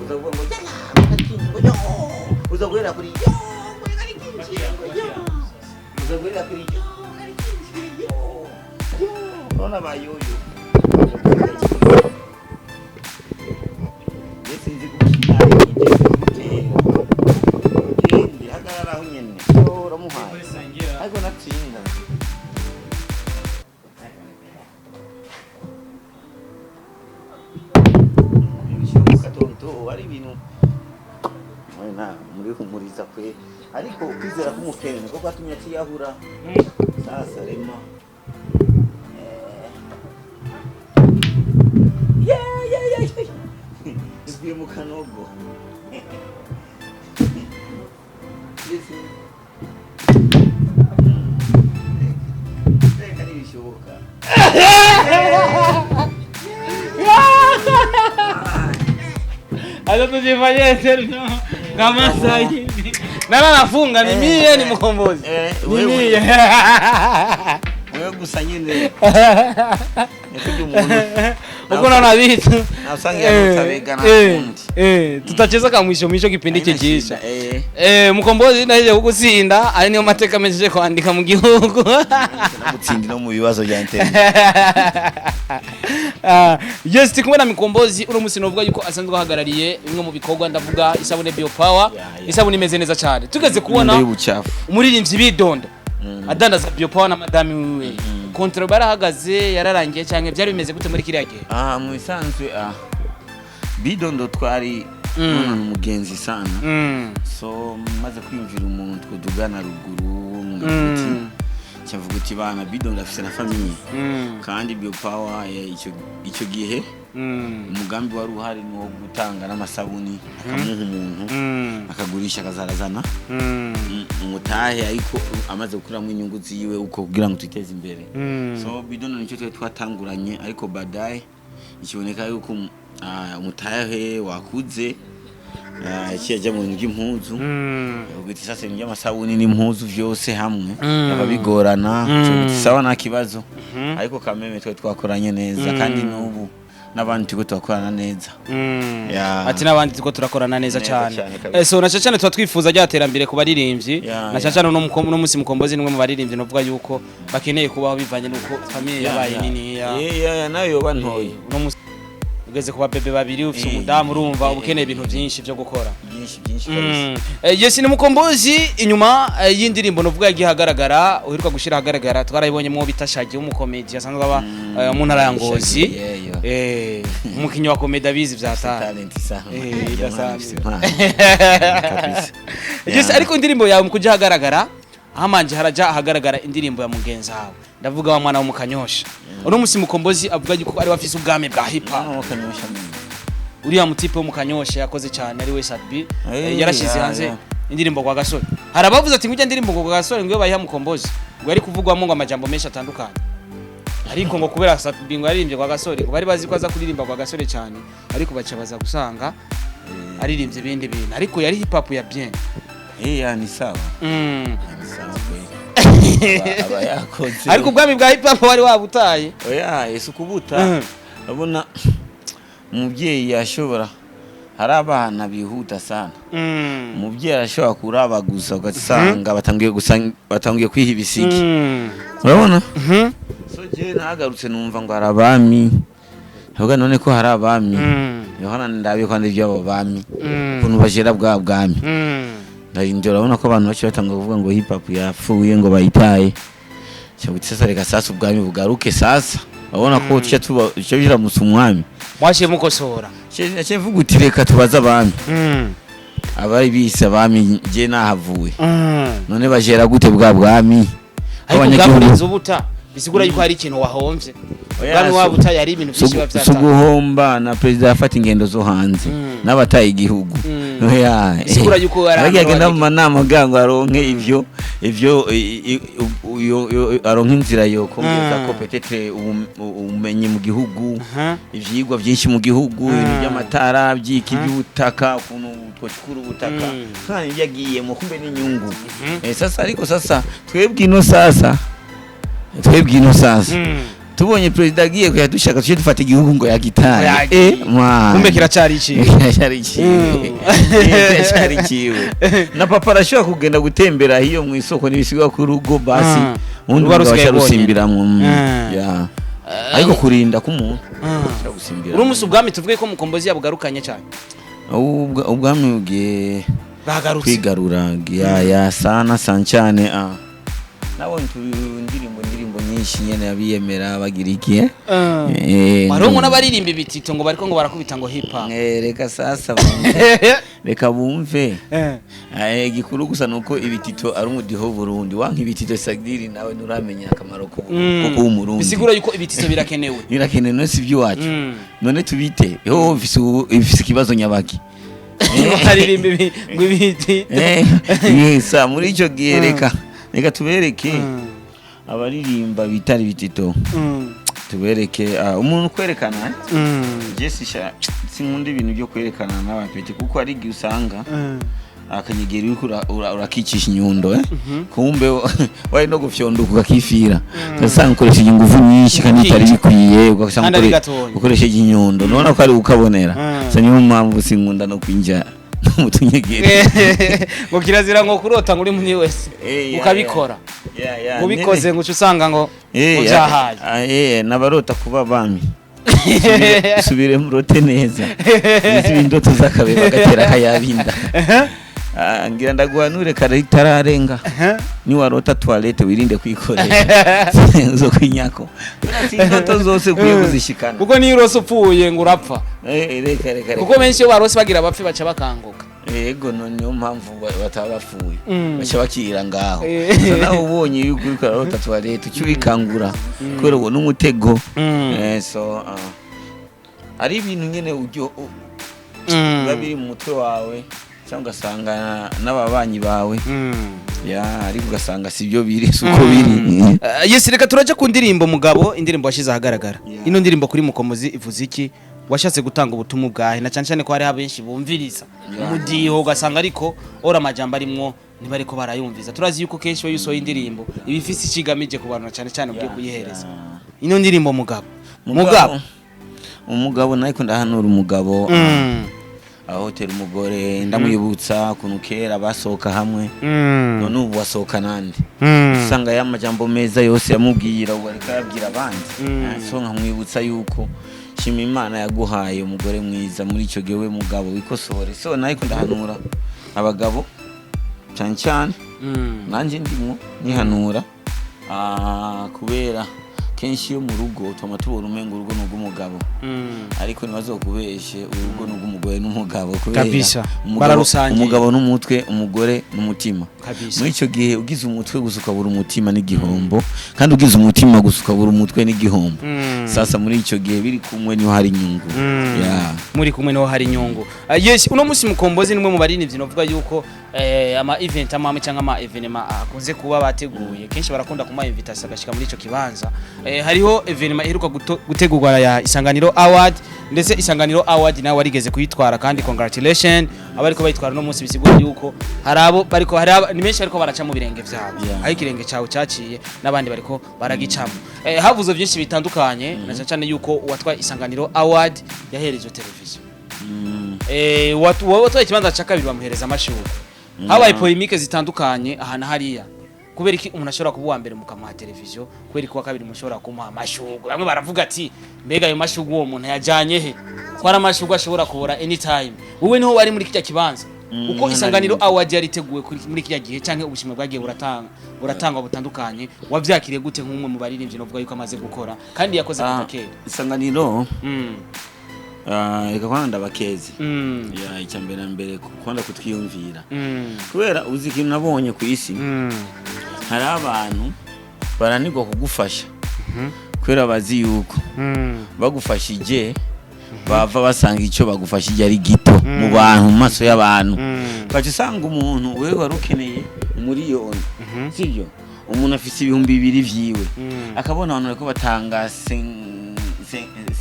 S1: uza kuvuga ngo jana mukatsinda, ngo yo, uza guhera kuri yo, ngo reka nikinjiye, ngo yo, uza guhera kuri yo, reka nikinjiye, yo yo, urabona bayoyo. Njye sinzi gukina, ariko njye sinzi gutera. Gende hagarara aho nyene. Yo, uramuhaye, ariko natsinda. Ntibishoboka, tonto, ari ibintu mwe na muri humuriza kwe, ariko kwizera k'umukene niko kwatumye atiyahura. Sasa rema. Yeah, yeah, yeah, yeah. Iguye mu kanogo. Yes. Reka, ntibishoboka.
S2: Acha tujifanyie selfie kama sasa hivi. Nani anafunga, ni mie ni mkombozi?
S1: Eh,
S2: Ni
S1: wewe.
S2: mie.
S1: Wewe gusa nyine nikuja umuntu.
S2: Uko naona vitu.
S1: Nasanga yanutabega na kundi.
S2: Eh, tutacheza kama mwisho mwisho kipindi
S1: Haina
S2: kikiisha.
S1: shida, eh.
S2: Eh, mkombozi naje kugusinda ari niyo mateka mejeje kwandika mu gihugu.
S1: Nagutsinda no mu bibazo bya internet.
S2: Ah, yes, turi kumwe na Mikombozi uno munsi, novuga yuko asanzwe ahagarariye bimwe mu bikorwa, ndavuga isabune Bio Power.
S1: Yeah.
S2: Isabune imeze neza cyane. Tugeze kubona
S1: y'ubucafu.
S2: umuririmbyi Bidondo adandaza Bio Power na madami wiwe. Contrat barahagaze, yararangiye cyangwa byari bimeze gute muri kiriya gihe?
S1: Ah, mu bisanzwe, ah, Bidondo twari None ni umugenzi sana. So maze kwiyumvira umuntu twudugana ruguru, mwavuga cyavuga uti bana Bido ndafise na famille, kandi Bio Power icyo gihe umugambi wari uhari ni uwo gutanga n'amasabuni, akamuha umuntu akagurisha, akazarazana umutahe, ariko amaze gukuramo inyungu ziwe uko kugira ngo twiteze imbere. So Bidondo nicyo twari twatanguranye, ariko baadaye ikiboneka yuko umutahe wakuze, yaciye ajya mu bintu by'impuzu. Ugira uti sasa ibintu by'amasabuni n'impuzu vyose hamwe yaba bigorana. Tugira uti sawa, nta kibazo, ariko kameme twari twakoranye neza, kandi n'ubu n'abandi turiko turakorana neza. Ya.
S2: Ati n'abandi turiko turakorana neza
S1: Neza
S2: cyane.
S1: cyane kabisa.
S2: So na cyane tuba twifuza rya terambere ku baririmbyi, na cyane no munsi Mukombozi nimwe mu baririmbyi novuga yuko bakeneye kubaho bivanye nuko famille yabaye nini ya.
S1: Ya, nayo yoba ntoyi.
S2: Uno munsi ugeze ku babebe babiri, ufise umudamu, urumva uba ukeneye ibintu byinshi byo gukora.
S1: Byinshi byinshi kabisa.
S2: Yes, ni Mukombozi inyuma y'indirimbo novuga yagiye ahagaragara, uheruka gushira ahagaragara, twarayibonye mwo bita Shagi w'umukomedi asanzwe aba mu ntara ya Ngozi.
S1: Shaggy, yeah, yeah.
S2: Umukinyi wa komedi abizi vya tari.
S1: Talent sana.
S2: Idasanzwe.
S1: Jamani, afise impano. Kabisa.
S2: Yes,
S1: Yeah.
S2: ariko indirimbo yawe mu kuja ahagaragara hamanje haraja ahagaragara indirimbo ya mugenzi wawe, ndavuga wa mwana wo mu Kanyosha. Uno musi Mukombozi avuga yuko ari wafise ubwami bwa hip hop.
S1: Mwana wa Kanyosha mimi.
S2: Uriya mutipe wo mu Kanyosha yakoze cyane ari we Sadbi, yarashize hanze indirimbo kwa Gasore. Hari abavuze ati ngujya indirimbo kwa Gasore ngo iyo bayiha Mukombozi ngo yari kuvugwamo ngo amajambo menshi atandukanye, ariko ngo kubera Sadbi ngo yaririmbye kwa Gasore, ngo bari bazi ko aza kuririmba kwa Gasore cyane, ariko baca baza gusanga aririmbye ibindi bintu, ariko yari hip hop ya bien.
S1: Ya, ni sawa. Ni sawa kweli. Aba yakoze.
S2: Ariko ubwami bwa hip hop wari wabutaye.
S1: Oya, ese kubuta. Urabona umubyeyi yashobora, hari abana bihuta sana. Umubyeyi arashobora kuraba gusa ugasanga batangiye gusanga batangiye kwiha ibisiki. Urabona? So je nagarutse numva ngo hari abami. Ahubwo none ko hari abami. Yohana ndabiye ko ndi iby'abo bami. Ukuntu bajera bwa bwami. Ndarindira, urabona ko abantu baciye batanga kuvuga ngo hip hop yapfuye, ngo bayitaye. Cyangwa sasa reka sasa ubwami bugaruke sasa. Urabona ko tuca tuba tuca biramutse umwami.
S2: Mwaciye mukosora.
S1: Cye mvuga uti reka tubaze abami. Abari bise abami je nahavuye. None bajera gute bwa bwami?
S2: Ariko
S1: Abanyagihugu-
S2: bwakurinze ubuta, bisigura yuko hari ikintu wahomvye.
S1: Oya,
S2: Ubwami wabutaye hari ibintu byinshi biba
S1: si
S2: vyatanga.
S1: uguhomba, na perezida yafata ingendo zo hanze n'abataye igihugu. Oya,
S2: Bisigura yuko ari
S1: abagiye
S2: ahantu
S1: agenda mu manama kugira ngo aronke ivyo aronke inzira yo kongereza ko peut-être ubumenyi mu gihugu, ivyigwa byinshi mu gihugu, ibintu by'amatara, by'iki, by'ubutaka, ukuntu twocukura ubutaka, kandi ibyo agiyemo kumbe n'inyungu. Sasa ariko sasa twebwe ino sasa twebwe ino sasa tubonye perezida agiye kuyadushaka, tuje dufata igihugu ngo yagitaye.
S2: Yagiye.
S1: Man.
S2: Kumbe kiracari ikintu.
S1: Kiracari ikiwe. Kiracari ikiwe. Na papa arashobora kugenda gutembera hiyo mu isoko n'ibisigwa ku rugo basi, ubundi
S2: Ruba
S1: mugabo
S2: rusigaye
S1: aca rusimbiramwo.
S2: Mm.
S1: Ya. Ariko kurinda k'umuntu ashobora gusimbira.
S2: Uri umunsi ubwami tuvuge ko Mukombozi yabugarukanye cyane.
S1: Ubwami bugiye
S2: Bwagarutse.
S1: kwigarura ya sana sana cyane. Nabonye indirimbo nyinshi nyene abiyemera bagira iki, eh?
S2: Hariho ngo n'abaririmba ibitito ngo bariko ngo barakubita ngo hip hop.
S1: Reka sasa bumve. Reka bumve. Igikuru gusa nuko ibitito ari umudiho w'Uburundi. Wanka ibitito Sagdiri, nawe nturamenya akamaro ko kuba Umurundi.
S2: Bisigura yuko ibitito birakenewe.
S1: Birakenewe, none si iby'iwacu? None tubite ho mfise ikibazo nyabaki?
S2: Baririmba ngo ibitito.
S1: Sa muri ico gihe reka tubereke abaririmba bitari ibitito, tubereke umuntu kwerekana, eh? Je sinkunda ibintu byo kwerekana n'abapeti, kuko hari igihe usanga akanyegera uriko urakicisha inyundo, eh? Kumbe wari no gufyonduka ukakifira, ugasanga ukoresheje ingufu nyinshi kandi bitari bikwiye, ugasanga
S2: Kandi ari gatonya.
S1: ukoresheje inyundo, nubona ko ari ukabonera. So niyo mpamvu sinkunda no kwinjira mu tunyegeri.
S2: Ngo kirazira ngo kurota ngo uri muri wese
S1: Ya,
S2: ukabikora.
S1: Ya,
S2: Ubikoze ngo uca usanga ngo ngo byahaye.
S1: N'abarota kuba abami. Subire murote neza. Izi indoto z'akabeba gatera kayabinda. Ah, ngira ndaguhanure kare itararenga. Niwarota toilette, wirinde kuyikoresha, uzokwinyako. Si indoto zose ukwiye kuzishikana.
S2: Kuko niyo urose upfuye ngo urapfa.
S1: Eh, reka reka reka.
S2: Kuko benshi iyo barose bagira bapfe baca bakanguka.
S1: Yego, no niyo mpamvu bataba bapfuye, baca bakira ngaho.
S2: Eh.
S1: So nawe ubonye yuko uriko urarota toilette, uca ubikangura kubera uwo n'umutego. So ari ibintu nyene biba biri mu mutwe wawe, cyangwa ugasanga n'ababanyi bawe ya, ariko ugasanga sibyo biri, si uko biri.
S2: Yes, reka turaje ku ndirimbo Mugabo, indirimbo washize ahagaragara.
S1: Yeah.
S2: Ino ndirimbo kuri Mukombozi ivuze iki? Washatse gutanga ubutumwa bwahe, na cyane cyane ko hariho abenshi bumviriza umudiho ugasanga ariko ora amajambo arimwo ntibariko barayumviza? Turazi yuko kenshi iyo usohoye indirimbo iba ifise ikigamije ku bantu, na cyane cyane ugiye kuyihereza. Ino ndirimbo Mugabo, Mugabo.
S1: Umugabo nariko ndahanura umugabo ahotera umugore, ndamwibutsa ukuntu kera basohoka hamwe, none ubu basohoka nande. Usanga ya majambo meza yose yamubwira ubu ariko ayabwira abandi. So nkamwibutsa yuko shima Imana yaguhaye umugore mwiza. Muri icyo gihe we mugabo wikosore. So nariko ndahanura abagabo cyane cyane, nanjye ndimwo nihanura. Kubera kenshi iyo mu rugo tuma tubona umengo urugo ni urw'umugabo, ariko ntibazokubeshe, urugo ni urw'umugore n'umugabo, kubera
S2: Kabisa. Bararusangiye.
S1: umugabo n'umutwe, umugore n'umutima.
S2: Kabisa.
S1: Muri icyo gihe ugize umutwe gusa ukabura umutima n'igihombo, kandi ugize umutima gusa ukabura umutwe n'igihombo. Sasa muri icyo gihe biri kumwe niho hari inyungu. Yeah.
S2: Muri kumwe niho hari inyungu. Yes, uno munsi Mukombozi nimwe mu baririmbyi novuga yuko ama event amwe cyangwa ama événement akunze kuba bateguye, kenshi barakunda kumuha invitation agashika muri ico kibanza. Hariho événement iheruka gutegurwa ya Isanganiro Award, ndetse Isanganiro Award nawe warigeze kuyitwara, kandi congratulation. Abariko bayitwara no munsi bisigura yuko hari abo bariko hari ni benshi bariko baraca mu birenge vyabo, aho ikirenge cyawe cyaciye n'abandi bariko baragicamo. Havuzwe byinshi bitandukanye, na cyane cyane yuko uwatwaye Isanganiro Award yaherejwe televiziyo. Watwaye ikibanza cya kabiri bamuhereza amashurwe. Habaye polémique zitandukanye aha na hariya. Kubera iki umuntu ashobora kuba uwa mbere mukamuha televiziyo? Kubera iki uwa kabiri mushobora kumuha amashurwe? Bamwe baravuga ati: "Mbega ayo mashurwe uwo muntu yajyanye he, ko ari amashurwe ashobora kubora anytime?" Wowe niho wari muri kijya kibanza, uko Isanganiro Award yari iteguwe muri kijya gihe, canke ubushimwe bwagiye buratangwa butandukanye, wavyakiriye gute nk'umwe mu baririmbyi novuga yuko amaze gukora kandi yakoze kuva kera?
S1: Isanganiro, reka kwanza ndabakeze. Ya, icya mbere na mbere kwanza kutwiyumvira, kubera uzi ikintu nabonye ku isi, hari abantu baranirwa kugufasha kubera bazi yuko bagufashije bava basanga icyo bagufashije ari gito mu bantu, mu maso y'abantu. Ugaca usanga umuntu wewe wari ukeneye 1 miliyoni, sibyo, umuntu afise 2000 vyiwe, akabona abantu bariko batanga 50,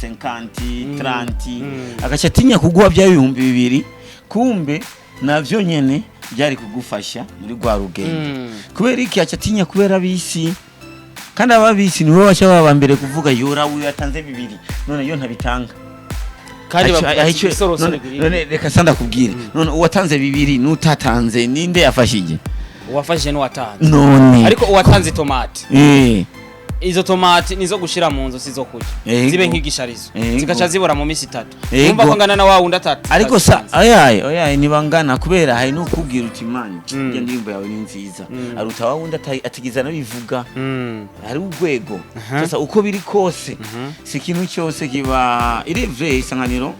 S1: 30, agaca atinya kuguha bya 2000, kumbe navyo nyene byari kugufasha muri rwa rugendo. Kubera iki aca atinya? Kubera bisi, kandi ababisi nibo baca baba mbere kuvuga: "Yora uyu yatanze bibiri, none yo ntabitanga."
S2: Kandi bavuga ati isorosoro
S1: None reka sa ndakubwire, none uwatanze bibiri n'utatanze ninde yafashije?
S2: Uwafashije n'uwatanze.
S1: None
S2: Ariko uwatanze tomate, izo tomate nizo gushira mu nzu, sizo kurya. Zibe nk'igisharizo, zigaca zibora mu minsi 3. Urumva ko ngana na wa wundi atatu.
S1: Ariko sa ayaye oyaye ntibangana, kubera hari n'ukubwira uti: "Mani, iyo ndirimbo yawe ni nziza," aruta wa wundi atigeze anabivuga. Hari urwego. Sasa uko biri kose, si ikintu cyose kiba irevye. Isanganiro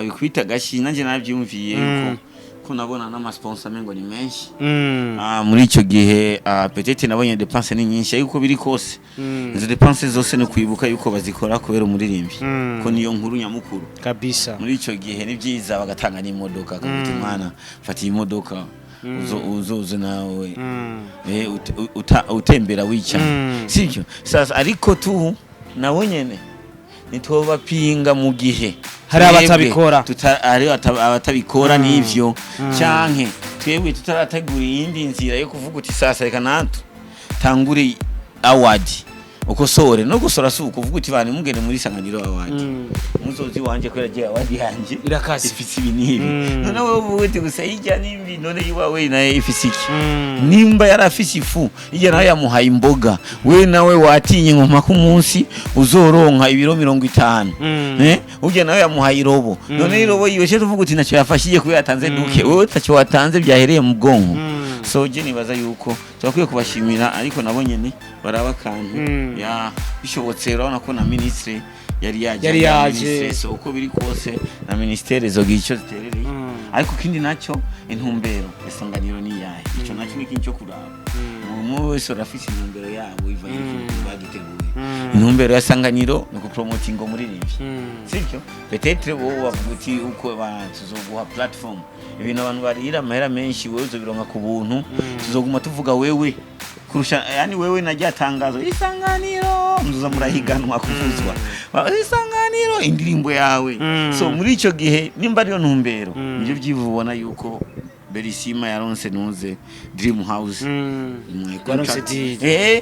S1: bikubita agashi, nanjye nabyumviye yuko ko nabona n'amasponsor amengo ni menshi. Muri icyo gihe peut-être nabonye dépenses ni nyinshi, ariko uko biri kose izo dépenses zose ni kwibuka yuko bazikora kubera umuririmbyi, ko niyo nkuru nyamukuru.
S2: Kabisa.
S1: Muri icyo gihe ni byiza bagatanga n'imodoka, akavuga uti: "Mwana, fata iyi modoka, uzoze nawe utembera wicaye." Sibyo sasa, ariko tu nabo nyene ntitwobapinga mu gihe
S2: Hari
S1: twebwe
S2: abatabikora.
S1: Hari abatabikora n'ivyo, canke twebwe tutarategura iyindi nzira yo kuvuga uti: "Sasa reka natwe tangure award." Ukosore no gusora si ukuvuga uti bana mugende muri Isanganiro Award, muzozi wanje kubera je award yanje
S2: Irakaze.
S1: ifise ibi n'ibi. None wowe uvuga uti gusa hirya nimbi, none iwawe naye ifise iki? Nimba yarafise ifu, hirya nawe yamuhaye imboga, we nawe watinye ngo mpaka umunsi uzoronka ibiro 50. Urya nawe yamuhaye irobo, none irobo yiwe cyo tuvuga uti ntacyo yafashije kubera yatanze duke, wowe ntacyo watanze, byahereye mu bwonko. So je nibaza yuko turakwiye kubashimira, ariko nabo nyene baraba akantu. Ya, bishobotse urabona ko na ministre yari yaje.
S2: Yari yaje.
S1: Ministre, so uko biri kose na ministere zogira icyo ziterereye. Ariko ikindi nacyo, intumbero Isanganiro ni iyahe? Ico nacyo ni ikintu cyo kuraba. Umwe wese urafise intumbero yabo ivanye n'ikintu bagiteguye. Intumbero ya Sanganiro ni ukupromotinga umuririmbyi, sibyo? Peut-être wowe wavuga uti uko tuzoguha platform, ibintu abantu barira amahera menshi, wowe uzobironka ku buntu, tuzoguma tuvuga wewe kurusha, yani wewe na rya tangazo Isanganiro muzoza murahiganwa kuvuzwa. Isanganiro indirimbo yawe. So muri ico gihe nimba ariyo ntumbero, nivyo vyivubona yuko Berisima yaronse nuze Dream House.
S2: Yaronse
S1: Contract.
S2: deal.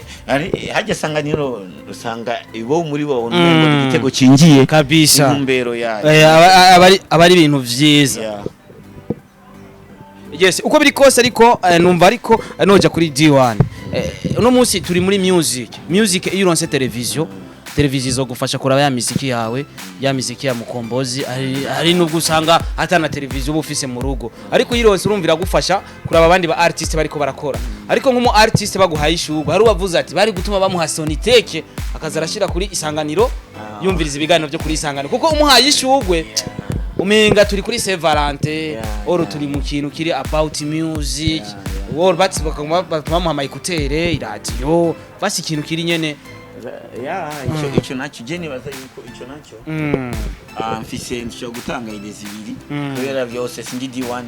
S1: Hajya Sanganiro usanga ibo muri bo ngo igitego cinjiye.
S2: Kabisa.
S1: Intumbero yayo.
S2: Aba ari ibintu vyiza. Yes, uko biri kose ariko numva ariko noja kuri D1. Uno munsi turi muri music. Music, iyo uronse televiziyo, televiziyo izogufasha kuraba ya miziki yawe, ya miziki ya Mukombozi. Hari nubwo usanga atana televiziyo uba ufise mu rugo, ariko iyo uronse urumva iragufasha kuraba abandi ba artist bariko barakora. Ariko nk'umu artist baguhaye ishurwe, hari uwavuze ati bari gutuma bamuha Soniteke akaza arashira kuri Isanganiro, yumviriza ibiganiro byo kuri Isanganiro, kuko umuhaye ishurwe umenga turi kuri Saint Valentin, or turi mu kintu kiri about music, or bati bakaguma bamuha ama écouteurs, iradiyo, basi ikintu kiri nyene.
S1: Ya, ico nacyo je nibaza yuko ico nacyo mfise nshobora gutanga idées zibiri, kubera vyose sindi D1,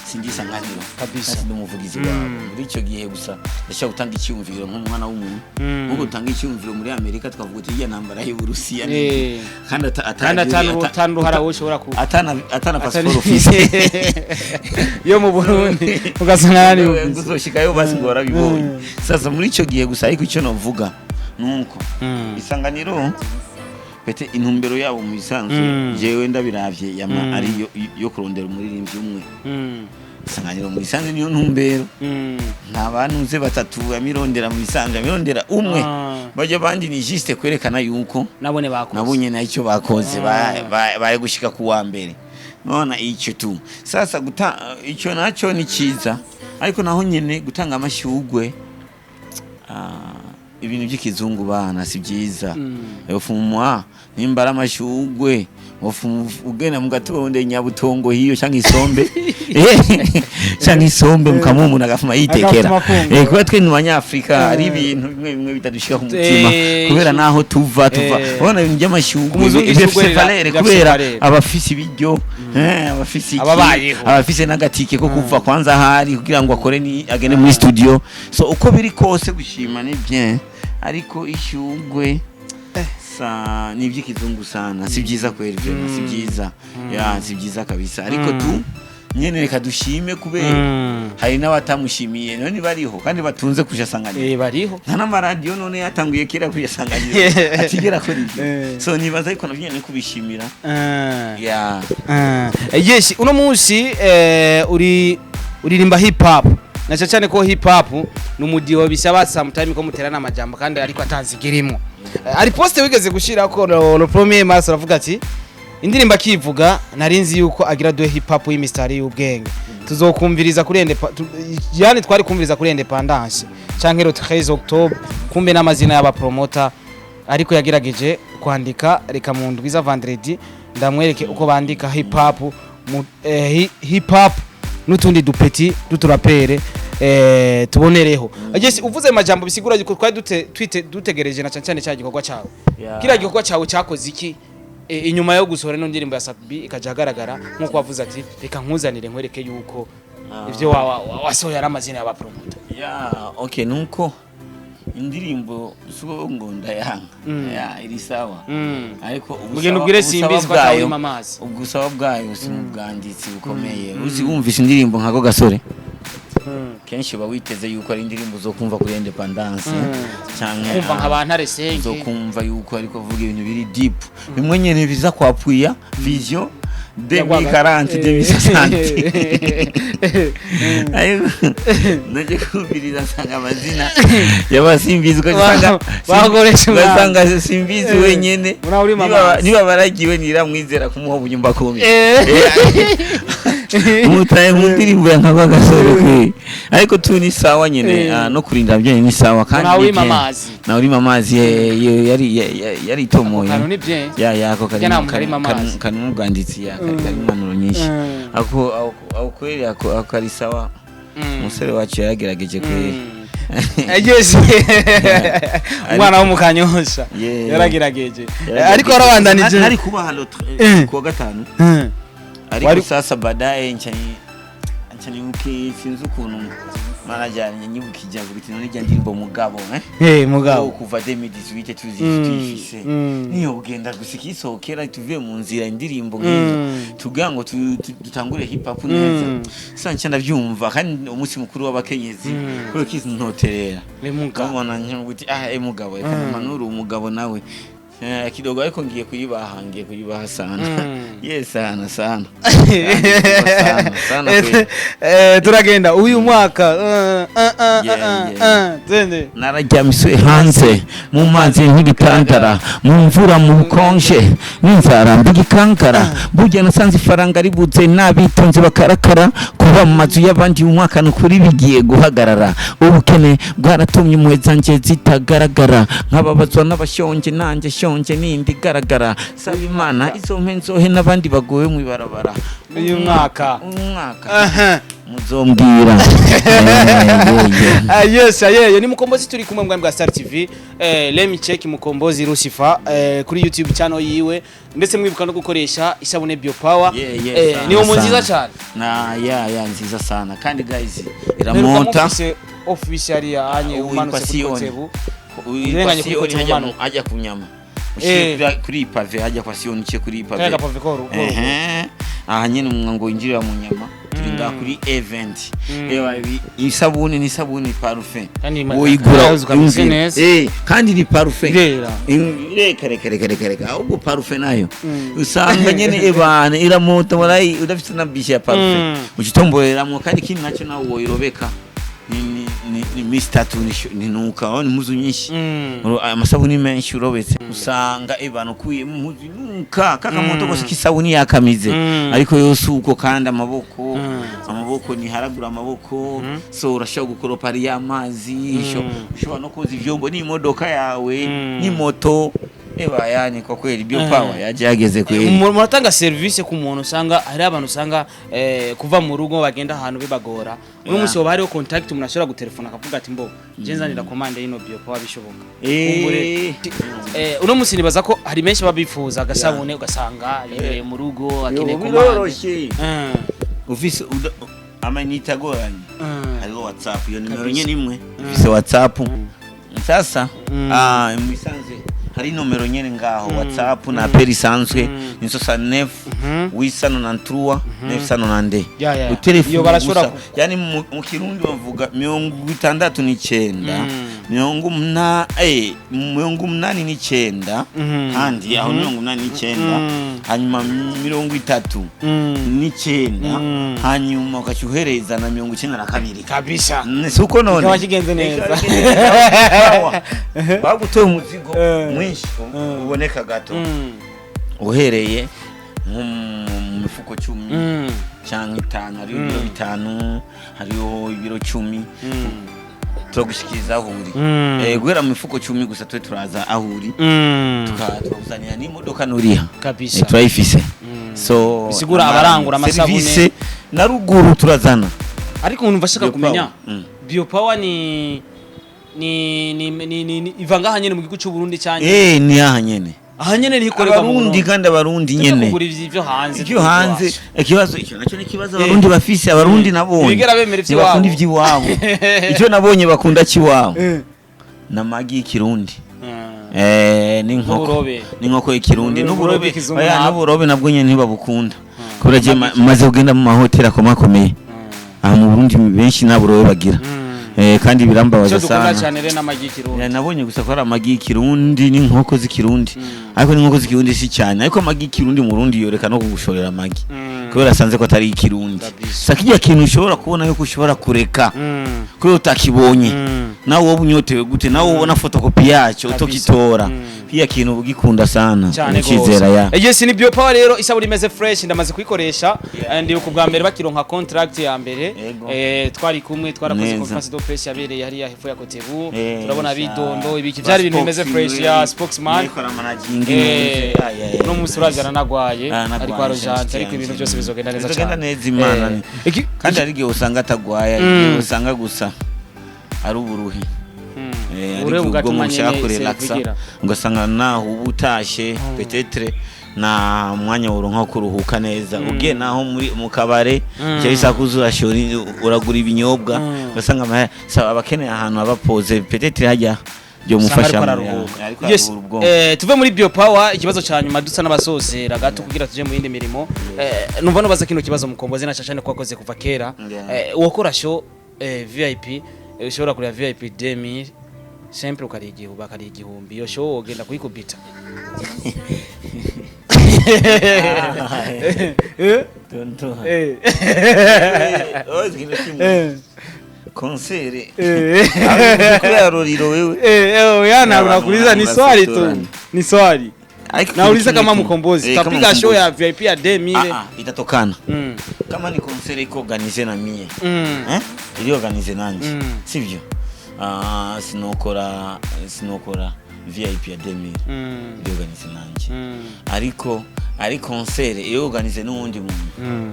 S1: sindi Isanganiro.
S2: Kabisa.
S1: Sindi umuvugizi wabo muri icyo gihe. Gusa ndashobora gutanga icyumviro nk'umwana w'umuntu, nkuko utanga icyumviro muri Amerika twavuga uti iya ntambara y'Uburusiya kandi
S2: kandi atanu ruhara wowe ushobora ku
S1: atana pasiporo ufise
S2: yo mu Burundi, ugasanga nani
S1: ngo uzoshikayo basi ngo warabibonye. Sasa muri icyo gihe gusa, ariko icyo novuga nuko Isanganiro pete intumbero yabo mu bisanzwe, jewe ndabiravye, yama ari yo kurondera umuririmbyi umwe. Isanganiro mu bisanzwe niyo ntumbero. Nta bantu batatu yamirondera, mu bisanzwe yamirondera umwe. Bajya abandi ni juste kwerekana yuko
S2: nabone bakoze.
S1: Nabonye na icyo bakoze, bari gushika ku wa mbere none icyo tu. Sasa guta icyo nacyo ni cyiza, ariko naho nyene gutanga amashugwe, ibintu by'ikizungu bana si byiza. Ufumwa nimba ari amashugwe, ugenda mu gatondo Nyabutongo hiyo cyangwa isombe, cyangwa isombe mukamuha umuntu agafuma yitekera.
S2: Agafuma afungura.
S1: Kuba twe ni Abanyafrika ari ibintu bimwe bimwe bitadushika ku mutima, kubera naho tuva ubona ibintu by'amashugwe
S2: Umuzungu
S1: bifise
S2: ishugwe
S1: valeur
S2: rirafise
S1: kubera
S2: valeur.
S1: abafise ibiryo, abafise iki,
S2: Ababayeho.
S1: abafise n'agatike ko kuva kwanza ahari kugira ngo akore ni agende muri studio. So uko biri kose gushima ni bien, ariko ishugwe sa ni iby'ikizungu sana, si byiza kweri, vraiment si byiza. Ya, si byiza kabisa, ariko tu nyene reka dushime kubera hari n'abatamushimiye none bariho kandi batunze kuja Sanganiro.
S2: Bariho.
S1: Nta n'amaradiyo none yatanguye kera kuja Sanganiro atigera akora ibyo. So nibaza ariko navyo nyene kubishimira. Ya.
S2: Yes, uno munsi uri uririmba hip hop, na cyane cyane ko hip hop ni umudiho bisaba sometime ko muterana amajambo kandi ariko atanzigirimo. Ari poste wigeze gushira ko le premier mars aravuga ati indirimbo akivuga nari nzi yuko agira duhe hip hop y'imistari y'ubwenge, tuzokumviriza kuri yani twari kumviriza kuri Indépendance canke le 13 octobre, kumbe n'amazina y'aba promoter ariko yagerageje kwandika. Reka mu ndwiza vendredi ndamwereke uko bandika hip hop hip hop n'utundi dupeti duturapere tubonereho. Yes, uvuze amajambo bisigura yuko twari dutegereje na cyane cyane cya gikorwa cyawe. Kiriya gikorwa cyawe cyakoze iki inyuma yo gusohora ino ndirimbo ya Sat-B ikaja ahagaragara, nk'uko wavuze ati reka nkuzanire nkwereke yuko ivyo wasohoye ari amazina y'abapromoter?
S1: Ya, okay, nuko indirimbo suko ngo ndayanga. Ya, iri sawa, ariko
S2: Mugenda ubwire Simbizi ko atawurima amazi.
S1: Ubusaba bwayo si mu bwanditsi bukomeye. Uzi wumvise indirimbo nkako gasore. Kenshi uba witeze yuko ari indirimbo zo kumva kuri Independence canke
S2: Kumva nka ba Ntare Senge.
S1: zo kumva yuko ariko avuga ibintu biri deep, bimwe nyene biza kwappuya vision 2040, 2060. Ariko naje kumviriza nsanga amazina y'abasimbizi ugasanga
S2: Bakoresha umwanya.
S1: ugasanga Simbizi wenyene
S2: Muraho uri mama.
S1: Niba baragiwe niramwizera kumuha ubunyumba kumi umutaye mu ndirimbo ya nka gasore kwe, ariko tu ni sawa nyene. No kurinda byo ni sawa kandi
S2: Nawe
S1: ni
S2: urima
S1: bien.
S2: amazi.
S1: Nawe urima amazi, yari yaritomoye.
S2: Kantu ni bien.
S1: Ya ako
S2: Burya nta muntu arima amazi.
S1: karimo ubwanditsi, ya karimo impanuro nyinshi. Ako kweli ako ari sawa. Umusore wacu yaragerageje kweli.
S2: Yes, umwana wo mu Kanyosha yaragerageje. Ariko warabandanije.
S1: Nari kuba hano kuwa gatanu, ariko sasa baadaye nca nibuke, sinzi ukuntu manager nyibukije avuga ati: "None rya ndirimbo mugabo
S2: Mugabo.
S1: Kuva 2018 tuzi tuyifise, niyo ugenda gusa ikisohokera tuvuye mu nzira indirimbo nk'izo tugira ngo dutangure hip hop neza." Sasa nca ndavyumva kandi umunsi mukuru w'abakenyezi kubera ko ntoterera
S2: Ni mugabo.
S1: Mubona nkuti ah mugabo, reka manure umugabo nawe. Kidogo, ariko ngiye kuyibaha sana. Yes, sana sana sana sana kweli.
S2: Turagenda uyu mwaka twende.
S1: Nararyamiswe hanze mu mazi nk'igitandara, mu mvura, mu bukonje n'inzara mbigikankara. Burya nasanze ifaranga ribuze n'abitonze bakarakara. Kuba mu mazu y'abandi uyu mwaka ni ukuri bigiye guhagarara. Ubukene bwaratumye impuhwe zanje zitagaragara, nkababazwa n'abashonje, nanjye shonje nindi igaragara. Saba Imana izompe nzohe n'abandi bagowe mu ibarabara.
S2: Uyu mwaka.
S1: Uyu mwaka muzombwira. Yeah.
S2: Yes, ayeyo ni Mukombozi turi kumwe mbwa bwa Star TV. Let me check Mukombozi Lucifer kuri YouTube channel yiwe, ndetse mwibuka no gukoresha isabune Bio Power.
S1: Yeah, sana,
S2: Ni umu
S1: sana.
S2: nziza cyane.
S1: Na ya nziza sana kandi guys,
S2: Mperuka
S1: iramota.
S2: mufise office yari anye
S1: Uyu
S2: umanutse
S1: kwa
S2: kuri
S1: Siyoni.
S2: Kotebu.
S1: Uyu
S2: Urenganye
S1: kwa
S2: kuri
S1: Siyoni
S2: Kotebu
S1: hajya
S2: umanuka.
S1: hajya ku nyama. Ushyiye kuri pavé hajya kwa Siyoni, uciye kuri pavé.
S2: Kaya gapave ko
S1: Ehe. Aha nyene ngo winjirira mu nyama, turi ngaha kuri event. Ewa isabuni ni isabuni parfum.
S2: Kandi
S1: Woyigura
S2: yazi ukameze
S1: yumvira.
S2: neza.
S1: Kandi ni parfum.
S2: Irera.
S1: Reka reka reka reka reka, ahubwo parfum nayo usanga nyene ebana iramota warayi udafite na bishe ya parfum ucitomboreramwo. Kandi ikindi nacyo nawe woyirobeka ni misi tatu ni nuka aho ni impuzu nyinshi. Amasabuni menshi urobetse usanga ebana ukuyemo impuzu inuka kakamoto kose k'isabuni yakamize. Ariko yose uko kandi amaboko amaboko ntiharagura amaboko, so urashobora gukoropa ari y'amazi, ushobora no koza ivyombo n'imodoka yawe n'imoto. Eba yani kwa kweli Bio Power yaje yageze kweli.
S2: Muratanga service ku muntu usanga hari abantu usanga kuva mu rugo bagenda ahantu bibagora uno munsi hoba hariho contact umuntu ashobora gutelefona akavuga ati: "Mbo je nzanira commande y'ino Bio Power", bishoboka? Kumbure, uno munsi nibaza ko hari benshi babifuza agasabune, ugasanga yibereye mu rugo akeneye commande.
S1: Biroroshe. Ufise amayinite agoranye, hariho WhatsApp, iyo nimero nyene imwe ufise WhatsApp. Sasa mu bisanzwe hari nomero nyene ngaho, WhatsApp na appel isanzwe ni 69 893 992.
S2: Ya.
S1: Utelefone
S2: Iyo barashobora
S1: gusa. Yani mu Kirundi bavuga 69 89, kandi aho 89, hanyuma 39, hanyuma ugaca uhereza na 92.
S2: Kabisa.
S1: Si uko none?
S2: Kikaba kigenze neza.
S1: Kikaba kigenze neza. Bagutoye umuzigo mwinshi uboneka gato, uhereye nko mu mifuko 10 cyangwa 5, hariho ibiro 5, hariho ibiro 10, turagushikiriza aho uri. Guhera mu mifuko 10 gusa twe turaza aho uri, tukakuzanira n'imodoka nuriha.
S2: Kabisa.
S1: Turayifise. So
S2: Bisigura abarangura amasabune.
S1: Service na ruguru turazana.
S2: Ariko umuntu ashaka
S1: Bio
S2: kumenya
S1: Power.
S2: Bio Power ni iva ngaha nyene mu gihugu cy'u Burundi cyane?
S1: Ni aha nyene.
S2: Aha nyene ni ikorerwa mu
S1: Abarundi
S2: Burundi.
S1: kandi abarundi
S2: Tujye
S1: nyene.
S2: kugura ivyo hanze.
S1: Ivyo hanze, ikibazo icyo nacyo ni ikibazo abarundi bafise. Abarundi nabonye
S2: Ntibigera bemera ivy'iwabo.
S1: ntibakunda ivy'iwabo. Icyo nabonye bakunda cy'iwabo n'amagi y'ikirundi n'inkoko.
S2: N'uburobe.
S1: N'inkoko y'ikirundi
S2: Uburobe
S1: n'uburobe.
S2: bw'ikizungu
S1: Oya,
S2: ntabwo.
S1: n'uburobe nabwo nyene ntibabukunda kubera je maze kugenda mu mahoteli akomakomeye. Aha mu Burundi benshi nta burobe bagira. Kandi birambabaza
S2: Icyo dukunda
S1: sana.
S2: cyane rero n'amagi y'ikirundi.
S1: Ya, nabonye gusa ko ari amagi y'ikirundi n'inkoko z'ikirundi, ariko n'inkoko z'ikirundi si cyane, ariko amagi y'ikirundi mu Burundi yoreka no kugushorera amagi kubera asanze ko atari ikirundi.
S2: Kabisa.
S1: Sa kijya kintu ushobora kubona yuko ushobora kureka kubera utakibonye, nawe wowe unyotewe gute, nawe ubona fotokopi yacyo
S2: Kabisa.
S1: utokitora, kiya kintu ugikunda sana,
S2: Cyane
S1: ukizera ya.
S2: gose. Yes, ni Bio Power rero, isabune imeze fresh, ndamaze kuyikoresha. Ndibuka ubwa mbere bakironka contract ya mbere,
S1: Yego.
S2: Twari kumwe, twarakoze
S1: Neza.
S2: conference de presse yabereye hariya hepfo ya Kotebu, turabona bidondo ibiki
S1: ba
S2: byari ibintu bimeze fresh ya spokesman.
S1: Nikora managing.
S2: Uno munsi urazi aranagwaye, ariko arojante, ariko ibintu byose bizogenda neza
S1: Bizogenda
S2: cyane.
S1: neza, Imana kandi hari igihe usanga atagwaye, hari igihe usanga gusa ari uburuhe. Hari
S2: Uburuhe
S1: igihe ubwonko
S2: bugatuma
S1: bushaka
S2: nyene
S1: kurelaxa,
S2: seruvugira.
S1: ugasanga naho uba utashe peut-être na mwanya woronka wo kuruhuka neza, ugiye naho muri mu kabare icyo bisaba kuza urashora, uragura ibinyobwa, ugasanga sawa, abakeneye ahantu haba pause, peut-être hajya byo
S2: Usanga
S1: mufasha
S2: ariko araruhuka.
S1: ariko
S2: Yes,
S1: aruhura ubwonko.
S2: Tuve muri Bio Power, ikibazo ca nyuma dusa n'abasozera gato kugira tuje mu yindi mirimo. Numva nubaza kino kibazo Mukombozi na Shashane ko wakoze kuva kera. Uwakora show VIP, ushobora kureba VIP 2000 simple, ukariha igihumbi, bakariha igihumbi, iyo show wogenda kuyikubita?
S1: Tonto. Oh, ikintu kimwe. Concert. Kubera Roriro wewe.
S2: Ya, na
S1: Abantu
S2: nakuuliza ni swali tu.
S1: barasotorana.
S2: Ni swali.
S1: Ariko
S2: Nauliza
S1: ikintu
S2: kama
S1: kimwe.
S2: Mkombozi
S1: Kama
S2: tapiga show
S1: Mkombozi.
S2: ya VIP ya 2000.
S1: Ah, ah, itatokana kama ni concert iko organisé na mie, iri organisé nanje, sivyo? Ah, sinokora VIP ya 2000 iri organisé nanje, ariko ari concert iri organisé n'uwundi muntu,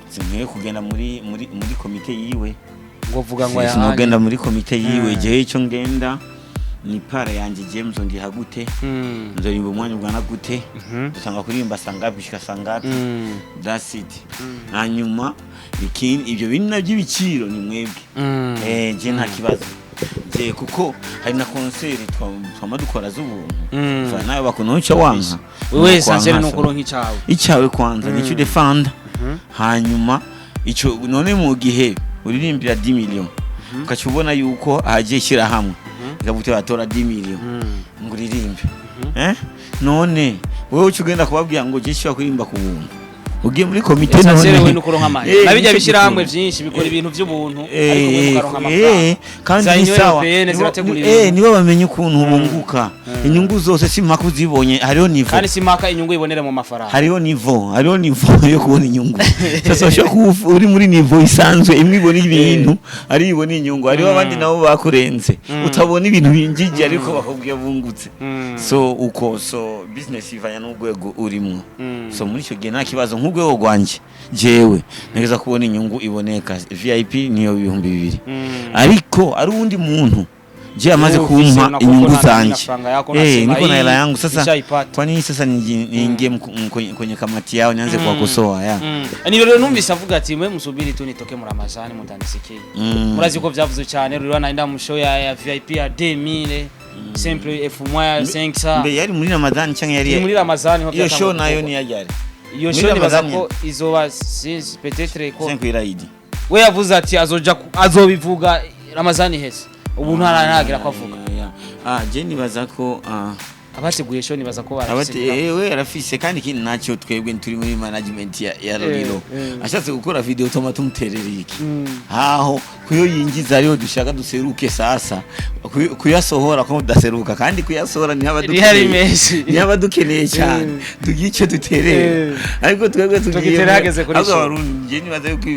S1: sinkwiye kugenda muri komite yiwe.
S2: Ngo vuga ngo ya
S1: Sinogenda muri komite yiwe. Jewe icyo ngenda ni part yanjye, jewe nzondiha gute, nzorimba umwanya ungana gute, dusanga kuririmba sangapi gushika sangapi, that's it. Hanyuma ikindi, ibyo bintu nabyo ibiciro ni mwebwe. Je nta kibazo je, kuko hari na concert twama dukora z'ubuntu. Nawe bakuntu uca wanka.
S2: Wewe essentiel ni ukuronka icawe.
S1: Icyawe kwanza nicyo udefanda, hanyuma ico none mu gihe uririmbira 10 million, ukaca ubona yuko hagiye ishyirahamwe ikavuga batora 10 million ngo uririmbe, none wowe uca ugenda kubabwira ngo je shobora kuririmba ku buntu, ugiye muri komite?
S2: Essentiel
S1: None
S2: wewe ni ukuronka amahera. Nabijya
S1: nicyo
S2: bishyirahamwe
S1: gikuru.
S2: vyinshi bikora ibintu vy'ubuntu, ariko wewe ukaronka amafaranga.
S1: Kandi
S2: Za
S1: ni
S2: Union
S1: sawa.
S2: Européenne zirategura ibintu.
S1: Nibo bamenye ukuntu bunguka inyungu zose, si mpaka uzibonye, hariho niveau.
S2: Kandi si mpaka inyungu ibonere mu mafaranga.
S1: Hariho niveau yo kubona inyungu. Sasa ushobora kuba uri muri niveau isanzwe imwe ibona ibintu, ari ibona inyungu, hariho abandi nabo bakurenze, utabona ibintu binjije ariko bakubwiye bungutse. So uko so business ivanya n'urwego urimwo. So muri icyo gihe nta kibazo, nk'urwego rwanjye jewe ntegeza kubona inyungu iboneka, VIP niyo 2000, ariko ari uwundi muntu je amaze
S2: Wewe ufise
S1: kumpa
S2: unakuwa
S1: inyungu
S2: na
S1: zanje,
S2: faranga yako, unasema
S1: niko na
S2: hii
S1: hela yangu sasa,
S2: nishaipata.
S1: kwa nini sasa niingie kwenye kamati yao nianze kuwakosoa ya?
S2: Ni rero numvise avuga ati mwe musubiri tu nitoke mu Ramazani mutanisikiye. Murazi ko vyavuzwe cyane, rero naenda mu show ya VIP ya 2000 simple, elfu moja 500.
S1: Mbe yari muri Ramadhani cyangwa yari
S2: Ni muri Ramazani ho
S1: iyo show
S2: byatangwa
S1: nayo
S2: gukorwa.
S1: ni yajyari?
S2: Iyo
S1: Muri
S2: show nibaza
S1: Ramadhani?
S2: ko izoba sinzi, peut-être ko
S1: Cinq iraidi.
S2: we yavuze ati azoja azobivuga Ramazani hese, ubu ntaranagira ko avuga.
S1: Ah, je nibaza ko
S2: Abateguye show nibaza ko
S1: abate
S2: barafise
S1: we arafise, kandi ikindi nacyo twebwe turi muri management ya Roriro, ashatse gukora video toma tumuterera iki haho kuyo yinjiza, ariyo dushaka duseruke. Sasa kuyasohora ko tudaseruka, kandi kuyasohora ni
S2: Rihari
S1: abadukeneye,
S2: menshi.
S1: ni abadukeneye cyane, tugiye icyo duterera, ariko twebwe tugiye
S2: Tugiterera hageze kuri
S1: ahubwo
S2: show.
S1: Abarundi, njye nibaza yuko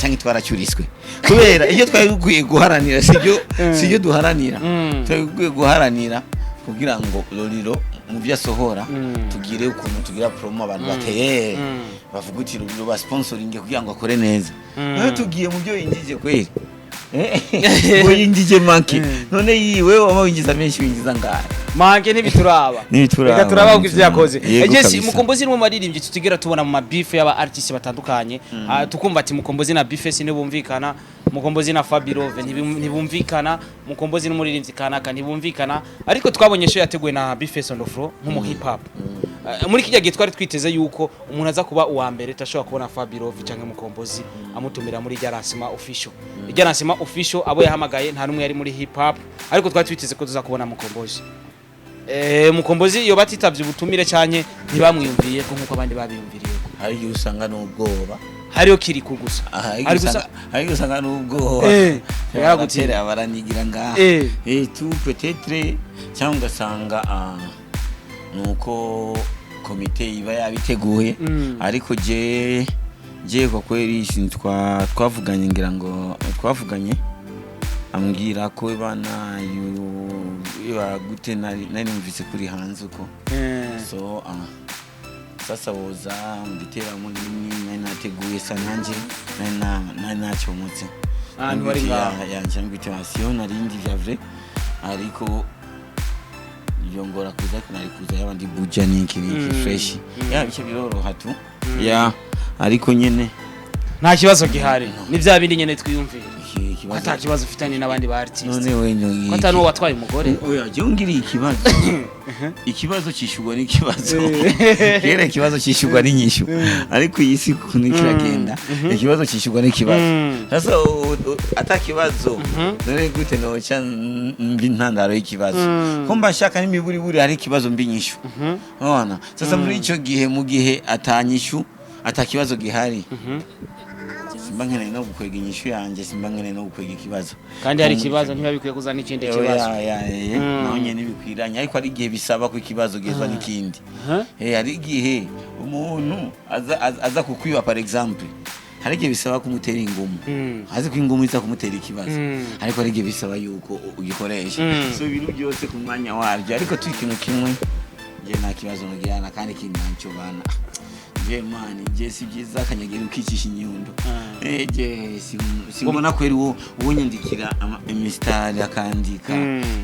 S1: canke twaracuriswe kubera iyo twari dukwiye guharanira sibyo duharanira. Twari dukwiye guharanira kugira ngo Roriro mu byo asohora tugire ukuntu tugira promo, abantu bateye bavuga uti Roriro ba sponsoring kugira ngo akore neza. None tugiye mu byo yinjije kweri, ngo yinjije make, none yiwe wama winjiza menshi, winjiza ngahe?
S2: Mange ntibituraba.
S1: Ntibituraba,
S2: Reka turaba uko ivyo yakoze.
S1: Yego,
S2: Yes,
S1: kabisa.
S2: Mukombozi ni umwe mu baririmbyi tutigera tubona mu mabifu y'aba artist batandukanye. Ah, tukumva ati Mukombozi na Bifesi ntibumvikana, Mukombozi na Fabirove ntibumvikana, Mukombozi n'umuririmbyi kanaka ntibumvikana, ariko twabonye show yateguwe na Bifesi on the floor nk'umu hip hop. Muri kijya gihe twari twiteze yuko umuntu aza kuba uwa mbere, tashobora kubona Fabirov canke Mukombozi amutumira muri rya lancement officiel. Irya lancement officiel, abo yahamagaye nta numwe yari muri hip hop, ariko twari twiteze ko tuza kubona Mukombozi. Mukombozi iyo batitavye ubutumire canke ntibamwiyumviye ko nkuko abandi babiyumviriye ko.
S1: Hari igihe usanga n'ubwoba.
S2: Hariyo Kiriku gusa.
S1: Aha, hari
S2: Ari
S1: igihe
S2: gusa
S1: hari igihe usanga n'ubwoba.
S2: Yaragutinya.
S1: Baratera baranigira ngaha. Tu peut-être, cyangwa ugasanga nuko komite iba yabiteguye. Ariko je kwa kweli twavuganye, ngira ngo twavuganye, ambwira ko bana iba gute, nari numvise kuri hanze uko. So sasa woza mu giteramo nini nari nateguye, sa nanje nari nacomotse.
S2: Ah, ntiwari ngaho.
S1: Yanje invitation narindi vya vrai, ariko yongora kuza, ariko nari kuza y'abandi buja niki niki fresh ya bice biroroha tu ya, ariko nyene
S2: Nta kibazo gihari, ni bya bindi nyene twiyumvira
S1: iki
S2: ko
S1: kibazo
S2: ata kibazo ufitanye n'abandi ba artiste,
S1: none we no
S2: ko ata n'uwo watwaye umugore.
S1: Oya, je ngiriye ikibazo, ikibazo cishurwa n'ikibazo. Kera ikibazo cishurwa n'inyishu, ariko iyi si ukuntu kiragenda, ikibazo cishurwa n'ikibazo. Sasa ata kibazo, none gute noca mbi intandaro y'ikibazo? Ko mba nshaka n'imiburiburi hari ikibazo mbi inyishu. Urabona sasa muri ico gihe, mu gihe atanyishu, ata kibazo gihari, simba nkeneye no gukwega inyishu yanje, simba nkeneye no gukwega ikibazo.
S2: Kandi hari ikibazo, ntiba bikwiye kuzana ikindi kibazo.
S1: Ya, naho nyene bikwiranye, ariko hari igihe bisaba ko ikibazo gihezwa n'ikindi. Hari igihe umuntu aza kukwiba, par exemple, hari igihe bisaba kumutera ingumu, azi ko ingumu iza kumutera ikibazo, ariko hari igihe bisaba yuko ugikoresha. So ibintu byose ku mwanya wabyo, ariko tu ikintu kimwe, nje nta kibazo nugirana, kandi ikintu ntacyo bana je mani, je si byiza akanyagira ukicisha inyundo. Je simbona kweri uwo nyandikira imisitari akandika,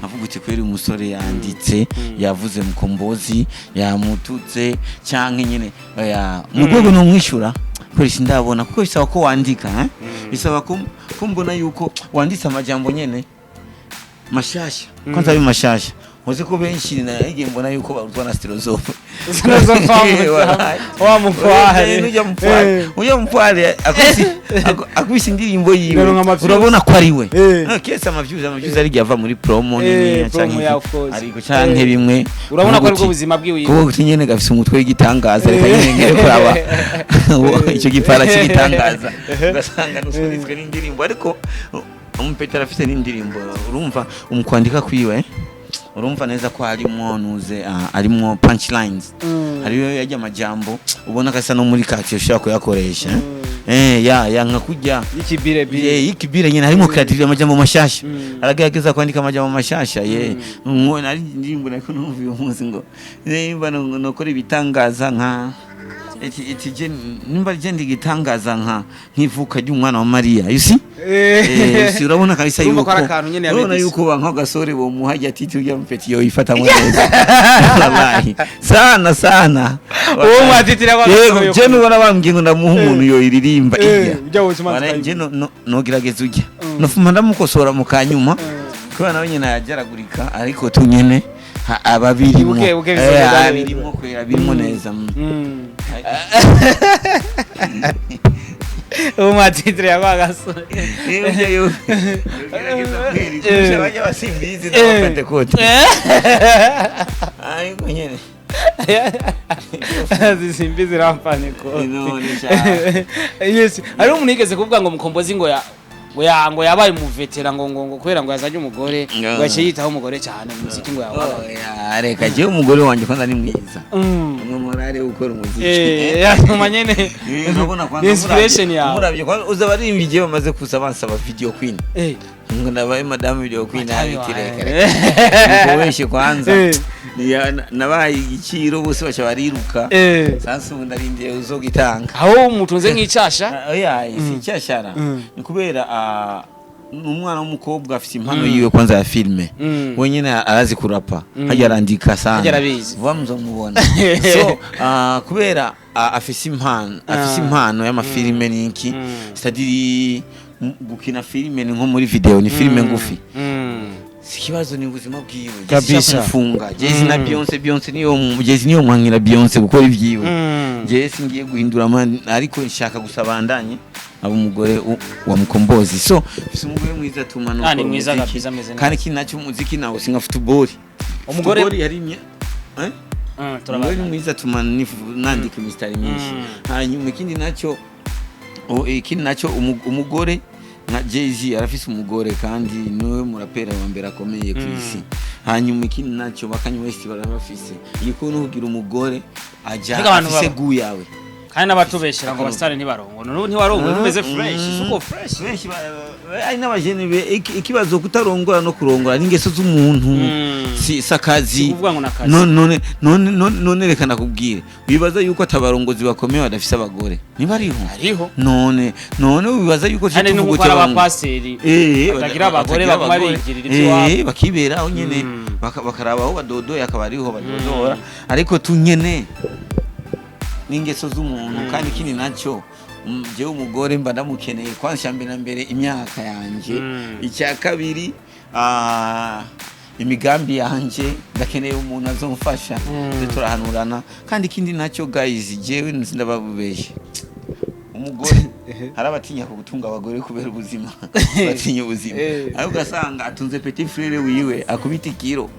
S1: avuga uti kweri umusore yanditse, yavuze Mukombozi yamututse canke nyene, oya, mu rwego numwishura kweri sindabona, kuko bisaba ko wandika, eh? Bisaba ko mbona yuko wanditse amajambo nyene mashasha, kwanza abe mashasha. Uzi ko benshi nagiye mbona yuko barutwa na stylozope.
S2: Wa mupware.
S1: Ujya mupware, ujya mupware akubise indirimbo yiwe,
S2: Iraronka ama views.
S1: urabona ko ari we. Kese ama views ari ava muri promo nini,
S2: promo
S1: canke
S2: ya, of course.
S1: ariko canke bimwe
S2: Urabona ko aribwo buzima bwiwe.
S1: Kuko uti nyene gafise umutwe w'igitangaza, reka nyene ngere kuraba icyo gipara cy'igitangaza, ugasanga nusunitswe n'indirimbo. Ariko umupetero afise n'indirimbo, urumva umukwandika kwiwe, urumva neza ko harimo nuze harimo punchlines, hariyo yajya amajambo ubona ko asa no muri quartier ushobora kuyakoresha, ya nka kujya
S2: Y'ikibire bire.
S1: Ye, y'ikibire nyene harimo creativity, amajambo mashasha. Aragerageza kwandika amajambo mashasha ye. Ngo nari indirimbo nako numva uyu munsi ngo nimba nokora ibitangaza nka iti je nimba je ndigitangaza nka nk'ivuka ry'umwana wa Mariya, you see? Si urabona kabisa
S2: Urumva
S1: yuko
S2: ko ari akantu nyene
S1: urabona
S2: yabedise.
S1: yuko ba nk'agasore bomuha ati ujya mupeti yo ifatamwe neza, wallahi, sana sana.
S2: Uwo mwatitira kwa
S1: Yego.
S2: gasore yo
S1: Je nubona bambwiye ngo ndamuha umuntu yo iririmba irya.
S2: Ujya wose umanza
S1: Wala, je
S2: ukayumva.
S1: nogerageza ujya nofuma ndamukosora mu kanyuma, kubera nawe nyene yajaragurika, ariko tu nyene ababirimo
S2: Buke buke bizogenda neza.
S1: Abirimo kwera, birimo neza.
S2: Uwo mwatitira kwa gasore.
S1: Ujya yo yogerageza kweri kurusha bajya basimbizi n'abapentekote, ariko nyene
S2: Zisimbi zirampane ko.
S1: None sha.
S2: Yes, hari umuntu yigeze kuvuga ngo Mukombozi ngo yabaye umuvetera, ngo kubera ngo yazanye umugore, ngo yaciye yitaho umugore cyane mu muziki, ngo yabaye.
S1: Oya, reka, jewe umugore wanjye kwanza ni mwiza, umwe morale wo gukora umuziki.
S2: Yatuma nyene
S1: Urabona kwanza
S2: inspiration yawe.
S1: Muravye kwanza uza abaririmbyi igihe bamaze kuza bansaba video queen, ngo nabaye madame video queen.
S2: Madame
S1: Abiti reka
S2: wawe.
S1: reka weshe kwanza. Nabaye igiciro, bose baca bariruka. Sasa ubu ndarindiye uzogitanga.
S2: Aho mutunze nk'icasha.
S1: Oya, si icyashara, ni kubera ni umwana w'umukobwa afite impano yiwe kwanza ya filme. Wenyine arazi kurapa, hajya arandika sana.
S2: Hajya arabizi.
S1: Vuba muzomubona. So kubera afise impano, afise impano y'amafilime n'iki, c'est-à-dire gukina filime ni nko muri video, ni filime ngufi. Si ikibazo, ni ubuzima bwiwe.
S2: Kabisa.
S1: Kumufunga Jay-Z na Beyonce, Beyonce niyo, Jay-Z niyo mwankira Beyonce gukora ibyiwe. Jay singiye guhindura man, ariko nshaka gusa bandanye aba umugore wa Mukombozi. So mfise umugore mwiza tuma no
S2: Ah, ni mwiza kabisa, ameze neza.
S1: Kandi ikindi nacyo, umuziki nawo singa football.
S2: Umugore-
S1: Football yari eh? Umugore
S2: Turabana.
S1: ni mwiza, tuma nandika imisitari myinshi. Hanyuma ikindi nacyo, umugore nka Jay-Z arafise umugore, kandi niwe murapera wa mbere akomeye ku isi. Hanyuma ikindi nacyo, ba Kanye West barabafise. Igikuru ni kugira umugore aja
S2: Ariko abantu
S1: afise
S2: baba-
S1: gu yawe.
S2: Kandi n'abatubeshera ngo abasitari ntibarongo, none ubu ntiwarongoye, umeze fresh, suko fresh.
S1: Benshi ari n'abajene ikibazo kutarongora no kurongora n'ingeso z'umuntu. Si sakazi.
S2: Si kuvuga ngo nakazi.
S1: None reka nakubwire, wibaza yuko atabarongozi bakomeye badafise abagore ntibariho?
S2: Hariho.
S1: None wibaza yuko
S2: Kandi
S1: tuvuga
S2: n'uko
S1: uti
S2: ari
S1: abapasiteri
S2: abapasiteri batagira abagore,
S1: batagira
S2: baguma
S1: abagore.
S2: bigirira iby'iwabo.
S1: Bakiberaho nyene. Bakaraba aho badodoye, akaba ariho badodora, ariko tu nyene n'ingeso z'umuntu. Kandi ikindi nacyo, jewe umugore mba ndamukeneye kwanza mbere na mbere imyaka yanje. Icya kabiri, imigambi yanje, ndakeneye umuntu azomfasha. Twe turahanurana. Kandi ikindi nacyo guys, jewe ndababubeshe, umugore hari abatinya gutunga abagore kubera ubuzima, batinya ubuzima. Ariko ugasanga atunze petit frère wiwe akubita ikiro.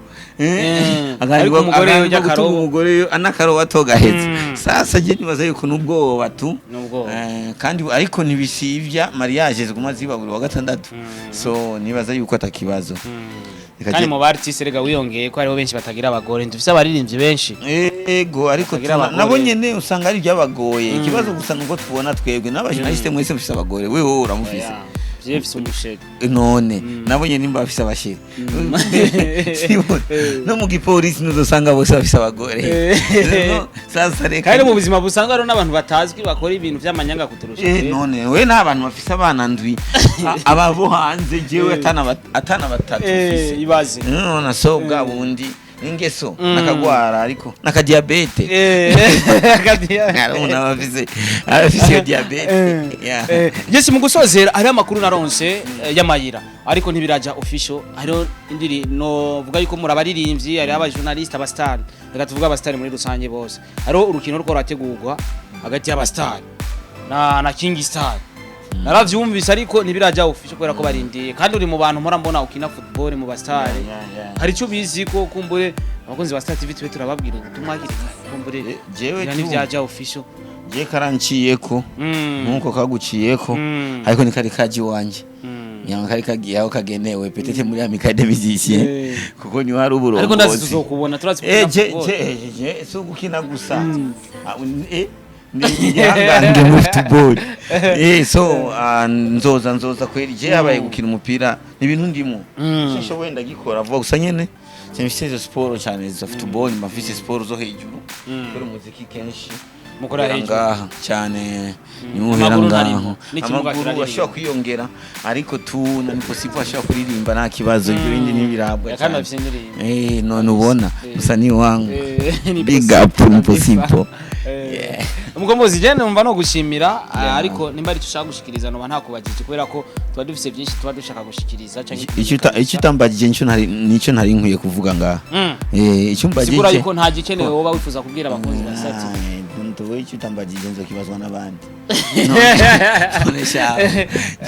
S2: Ariko umugore
S1: Aganirwa
S2: yojya
S1: gutunga
S2: akarobo.
S1: umugore anakarobo atogahetse. Sasa je nibaza yuko n'ubwoba tu.
S2: N'ubwoba.
S1: Kandi ariko ntibisivya mariage ziguma ziba buri wa gatandatu. So nibaza yuko atakibazo. Reka
S2: Kandi mu ba artiste rega wiyongeye ko hariho benshi batagira abagore, dufise abaririmbyi benshi
S1: Ego, ariko
S2: batagira abagore.
S1: Nabo nyene usanga ari ibyabagoye. Ikibazo gusa nuko tubona twebwe n'abajournaliste mwese mufise abagore, wewe wowe uramufise.
S2: Oya, jewe mfise umusheri.
S1: None nabo nyene nimba bafise abasheri. Sibona. No mu gipolisi ntuzosanga bose bafise abagore. No, sasa reka
S2: Kandi no mu buzima busanzwe hariho n'abantu batazwi bakora ibintu vy'amanyanga kuturusha.
S1: None we n'abantu bafise abana ndwi, aba bo hanze, jewe atana batatu mfise.
S2: Ibaze.
S1: None so bwa bundi n'ingeso nakagwara, ariko nakadiabete. Hari umuntu aba afise iyo diabète. Yeah.
S2: Yes, mu gusozera hariho amakuru naronse y'amayira, ariko ntibiraja official. Hariho indiri no vuga yuko muri abaririmbyi, hariho abajournaliste, abastar, reka tuvuge abastar muri rusange bose. Hariho urukino ruko rurategurwa hagati y'abastar na King Star. Naravyumvise, ariko ntibiraja official kubera ko barindiye. Kandi uri mu bantu mpora mbona ukina football mu bastar.
S1: Yeah.
S2: Hari icyo bizi ko kumbure abakunzi ba Star TV tube turababwira ubutumwa hakiri kare, kumbure
S1: Jewe
S2: ngira
S1: tu
S2: ntivyaja official.
S1: Je karanciyeko nkuko kaguciyeko, ariko ni kari kaji wanje. Nyama kari kagiye aho kagenewe, peut-être muri Amicale des Musiciens, kuko niho hari uburongozi.
S2: Ariko ndazi tuzokubona, turazi
S1: Eh,
S2: gukina
S1: je
S2: football.
S1: je si ugukina gusa. Ah, ni igihangange muri football. So nzoza kweri. Je habaye gukina umupira ni ibintu ndimo. Shisho wenda gikora vuba gusa nyene simfise izo siporo cyane za football, mafise siporo zo hejuru. Kubera umuziki kenshi
S2: Mukora
S1: uhera
S2: hejuru.
S1: ngaha cyane, nimuhera
S2: Amaguru
S1: ngaho.
S2: ntarimo, n'ikimuga
S1: Amaguru
S2: kiraririmba.
S1: ashobora kwiyongera, ariko tu na ni possible ashobora kuririmba nta kibazo. Ibyo bindi ntibirabwa
S2: Kandi
S1: cyane.
S2: bafise indirimbo.
S1: None ubona gusa ni wangu.
S2: Ni
S1: Big
S2: possible
S1: up ni
S2: kabisa.
S1: possible.
S2: Eh. Umukombozi, je numva no gushimira, ariko nimba ari icyo ushaka gushikiriza noba ntakubajije, kubera ko tuba dufise byinshi tuba dushaka gushikiriza canke
S1: Icyo utambagije nicyo ntari nkwiye kuvuga ngaha. Icyo umbagije
S2: Sigura yuko nta gikenewe woba wifuza kubwira abakunzi ba Star TV.
S1: Ntuwe icyo utambagije nzokibazwa n'abandi. None sha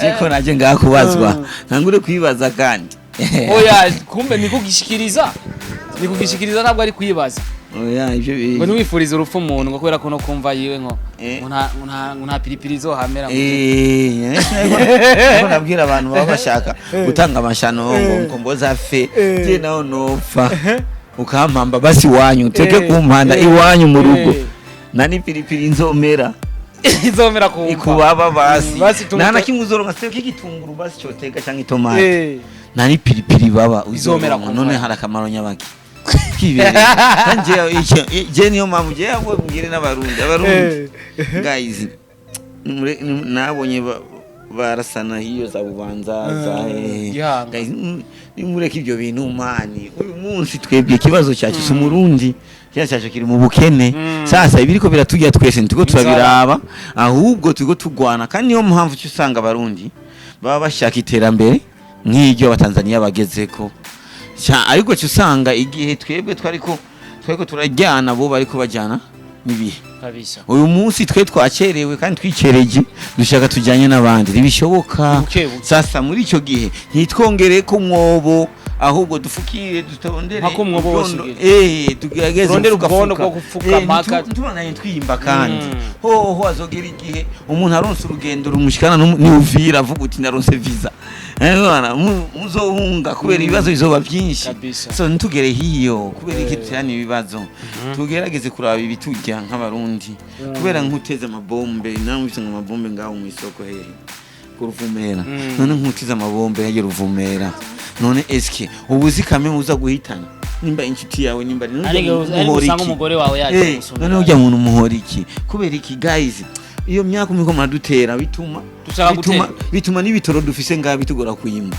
S1: je ko naje ngaha kubazwa, ntangure kwibaza kandi.
S2: Oya, kumbe ni kugishikiriza, ni kugishikiriza, ntabwo ari kwibaza.
S1: Oya, ibyo
S2: Ngo ntiwifurize urupfu umuntu ngo kubera ko no kumva yiwe ngo
S1: Eh.
S2: ngo nta piripiri izohamera ngo
S1: Ariko nabwira abantu baba bashaka gutanga amashano ngo Mukombozi afe, je naho nopfa ukampamba basi iwanyu uteke kumpanda iwanyu mu rugo nani piripiri nzomera
S2: izomera kumva
S1: ikubaba basi.
S2: Basi
S1: nta na kimwe uzoronka se k'igitunguru basi cyoteka cyangwa itomati, nta n'ipiripiri baba
S2: Izomera
S1: uzoronka.
S2: kumva.
S1: None hari akamaro nyabaki kibereye? Nanje je niyo mpamvu je ahubwo mbwire n'Abarundi, Abarundi guys, nabonye barasana hiyo za Bubanza za
S2: Gihanga.
S1: Guys, nimureke ibyo bintu mani. Uyu munsi twebwe ikibazo cyacu si Umurundi, ikibazo cyacu kiri mu bukene. Sasa ibiriko biratujya twese ntituko
S2: Inzara.
S1: turabiraba, ahubwo turiko tugwana. Kandi niyo mpamvu cyo usanga Abarundi baba bashaka iterambere nk'iryo Abatanzaniya bagezeko. Ariko cyo usanga igihe twebwe twariko turajyana, bo bariko bajyana n'ibihe. Uyu munsi twe twacerewe kandi twicereje, dushaka tujyanye n'abandi, ntibishoboka.
S2: Buke buke.
S1: Sasa muri icyo gihe ntitwongere ko umwobo, ahubwo dufukire, dutondere
S2: Mpaka umwobo wose
S1: ubwondo.
S2: ugere.
S1: Tugerageze
S2: Turondere
S1: gufuka.
S2: ubwondo bwo gufuka mpaka-
S1: Ntitubandanye twiyimba kandi hoho azogera igihe umuntu aronse urugendo rumushikana n'Uvira, avuga uti naronse visa. Bana, muzohunga kubera ibibazo bizoba byinshi. So ntitugere hiyo kubera iki duterana ibibazo, tugerageze kuraba ibiturya nk'Abarundi, kubera nk'uteze amabombe namwe ngo amabombe ngaho mu isoko hehe ku Ruvumera. None nk'uteze amabombe yagiye Ruvumera, none eske ubu uzi kame uza guhitana nimba inshuti yawe, nimba ari
S2: Ariko
S1: umuhora
S2: usanga
S1: iki?
S2: umugore wawe yaje gusumira.
S1: None ujya muntu umuhora iki? Kubera iki guys, iyo myaka muriko muradutera bituma
S2: Dushaka
S1: bituma
S2: gutera.
S1: bituma n'ibitoro dufise ngaha bitugora kuyimba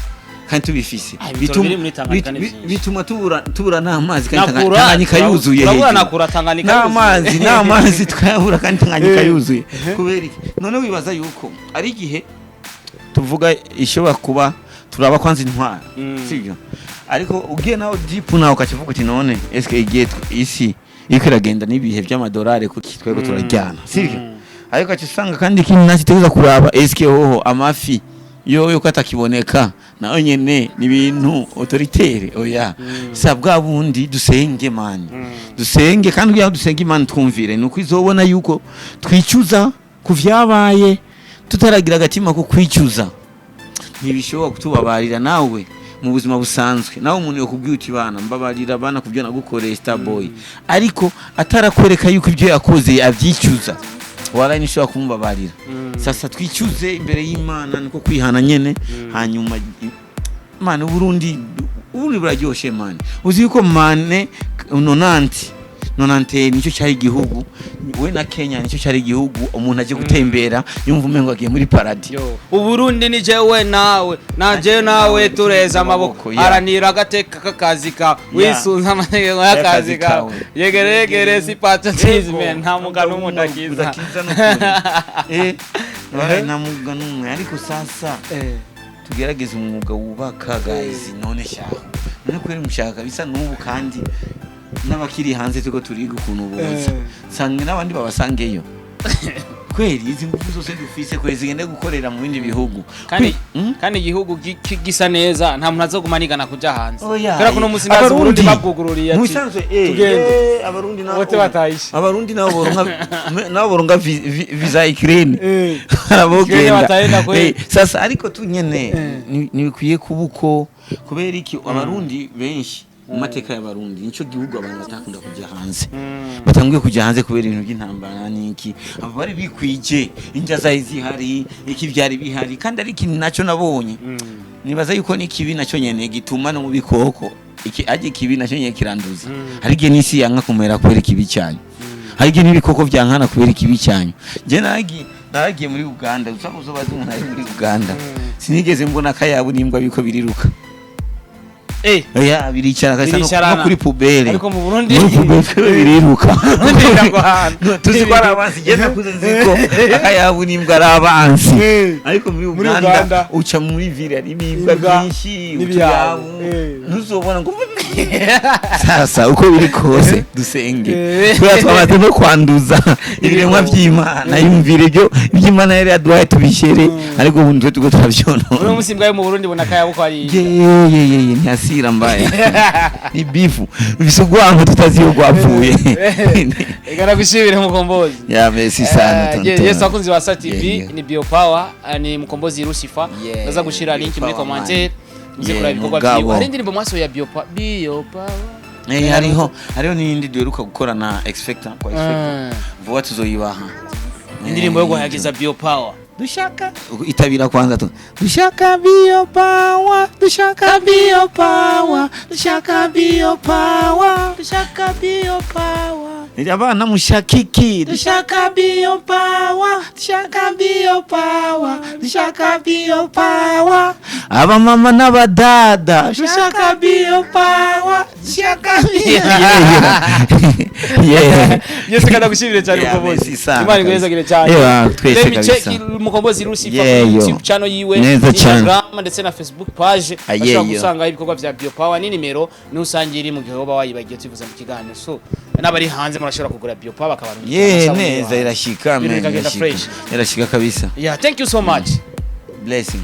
S1: kandi tubifise.
S2: Ah, ibitoro biri muri Tanganyika ni vyinshi.
S1: Bituma tubura n'amazi kandi
S2: Nakura,
S1: Tanganyika yuzuye
S2: turabura
S1: hejuru.
S2: nakura Tanganyika yuzuye.
S1: N'amazi twayabura kandi Tanganyika yuzuye. Kubera iki? None wibaza yuko ari igihe tuvuga ishobora kuba turaba kwanza intwara, sibyo? Ariko ugiye nawe deep, nawe ukakivuga uti none eske igihe isi iriko iragenda n'ibihe by'amadolari, kuki twego turajyana, sibyo? Ariko aca usanga kandi ikindi nacyo tuza kuraba, eske hoho amafi yo ko atakiboneka, nayo nyene ni ibintu autoritaire. Oya, sa bwa bundi dusenge mani, dusenge kandi kugira ngo dusenge Imana twumvire nuko izobona yuko twicuza ku vyabaye. Tutaragira agatima ko kwicuza, ntibishobora kutubabarira. Nawe mu buzima busanzwe, nawe umuntu yakubwiye uti bana mbabarira bana kubyo nagukoreye, Starboy, ariko atarakwereka yuko ibyo yakoze abyicuza, waraye nishobora kumubabarira. Sasa twicuze imbere y'Imana, niko kwihana nyene. Hanyuma mana, Uburundi buraryoshe man. Uzi yuko mane nonante nonante nicyo cyari igihugu, we na Kenya nicyo cyari igihugu umuntu aje gutembera yumva umengo agiye muri paradis.
S2: Yo, Uburundi ni jewe nawe na je nawe tureza amaboko, haranira agateka k'akazi kawe, wisunze amategeko y'akazi kawe, yegeregere si patriotisme. Nta mugano n'umwe udakiza.
S1: Udakiza n'ukuri. Nta mwuga n'umwe, ariko sasa tugerageze umwuga wubaka guys. None shaho, none kweri mushaka bisa n'ubu, kandi n'abakiri hanze turiko turiga ukuntu boza, sanga n'abandi babasangeyo kweri. Izi ngufu zose dufise kweri zigende gukorera mu bindi bihugu.
S2: Kandi kandi igihugu gisa neza, nta muntu azoguma anigana kuja hanze,
S1: Oya,
S2: kubera ko uno munsi ndazi Uburundi babwugururiye
S1: mu
S2: ati
S1: bisanzwe,
S2: tugende.
S1: Abarundi nabo
S2: Bote batayishe.
S1: Abarundi nabo boronka visa Ukraine, arabogenda.
S2: Batahenda kweli.
S1: Sasa ariko tu nyene ntibikwiye kuba uko. Kubera iki? Abarundi benshi, mu mateka y'Abarundi, nico gihugu abantu batakunda kujya hanze. Batanguye kujya hanze kubera ibintu by'intambara n'iki. Abo bari bikwije, inja zari zihari, iki byari bihari. Kandi ari ikintu nacyo nabonye, nibaza yuko n'ikibi nacyo nyene gituma no mu bikoko iki ajye ikibi nacyo nyene kiranduza. Hari igihe n'isi yanka kumera kubera ikibi cyanyu, hari igihe n'ibikoko byankana kubera ikibi cyanyu. Njye naragiye muri Uganda, uza uzobaza umuntu ari muri Uganda, sinigeze mbona akayabu n'imbwa biko biriruka. Oya, biricara kabisa
S2: Biricarana.
S1: no kuri poubelle.
S2: Ariko mu Burundi
S1: Muri poubelle twebwe biriruka.
S2: Burundi biragwana.
S1: Tuzi ko ari abansi. Njye nakuze nzi ko akayabu n'imbwa ari abansi, ariko muri
S2: Muri
S1: Uganda
S2: Uganda,
S1: uca muri ville hari ibibwa
S2: Imbwa
S1: byinshi,
S2: n'ibiyabu.
S1: utuyabu ntuzobona ngo. Sasa uko biri kose dusenge, kubera twamaze no kwanduza ibiremwa by'Imana. Yumvire ibyo iby'Imana yari yaduhaye tubishyere, ariko ubu nitwe turiko turabyonona.
S2: Uno munsi imbwa yo mu Burundi bona akayabu ko ari imbwa.
S1: Yeyeyeye, ntiyasira mbaya, ni bifu bifise urwango tutazi iyo rwapfuye.
S2: Reka nagushimire, Mukombozi.
S1: Ya, merci sana, tonton.
S2: Yes, abakunzi ba Star TV,
S1: Yeah.
S2: ni Bio Power, ni Mukombozi Lucifer.
S1: Yeah,
S2: Ndaza gushira
S1: Bio
S2: link muri
S1: Power,
S2: commentaire muze
S1: Yeah,
S2: kuraba ibikorwa
S1: mugabo.
S2: vyiwe. Hari indirimbo mwasohoye ya Bio Power, Bio Power.
S1: Hariho n'iyindi duheruka gukora na X-Factor, kwa X-Factor. Vuba tuzoyibaha.
S2: Indirimbo yo guhayagiza Bio Power.
S1: Dushaka itabira kwanza tu dushaka Bio Power, dushaka Bio Power, dushaka Bio Power,
S2: Dushaka Bio Power.
S1: Abana mushakiki?
S2: Dushaka Bio Power, dushaka Bio Power, dushaka Bio Power.
S1: Abamama n'abadada?
S2: Dushaka Bio Power, dushaka Bio.
S1: Yeah.
S2: Yese kada gushimire cyane,
S1: Yeah,
S2: Mukombozi.
S1: merci sana
S2: Imana iguhezagire cyane.
S1: Yeah, twese
S2: Let me check
S1: kabisa.
S2: Mukombozi Lucifer
S1: Yeah,
S2: kuri
S1: yo.
S2: YouTube channel yiwe,
S1: Neza cyane.
S2: Instagram ndetse na Facebook page.
S1: Ah, yeah,
S2: Ashobora
S1: yo.
S2: gusangaho ibikorwa vya Biopower ni nimero niho usanga iri mu gihe woba wayibagiye, tubivuze mu kiganiro. So n'abari hanze murashobora kugura Biopower bakabarungikira
S1: Yeah,
S2: amasabune
S1: neza,
S2: iwawe.
S1: irashika
S2: Ibintu
S1: man,
S2: bikagenda
S1: irashika.
S2: fresh.
S1: Irashika kabisa.
S2: Yeah, thank you so much.
S1: Blessing.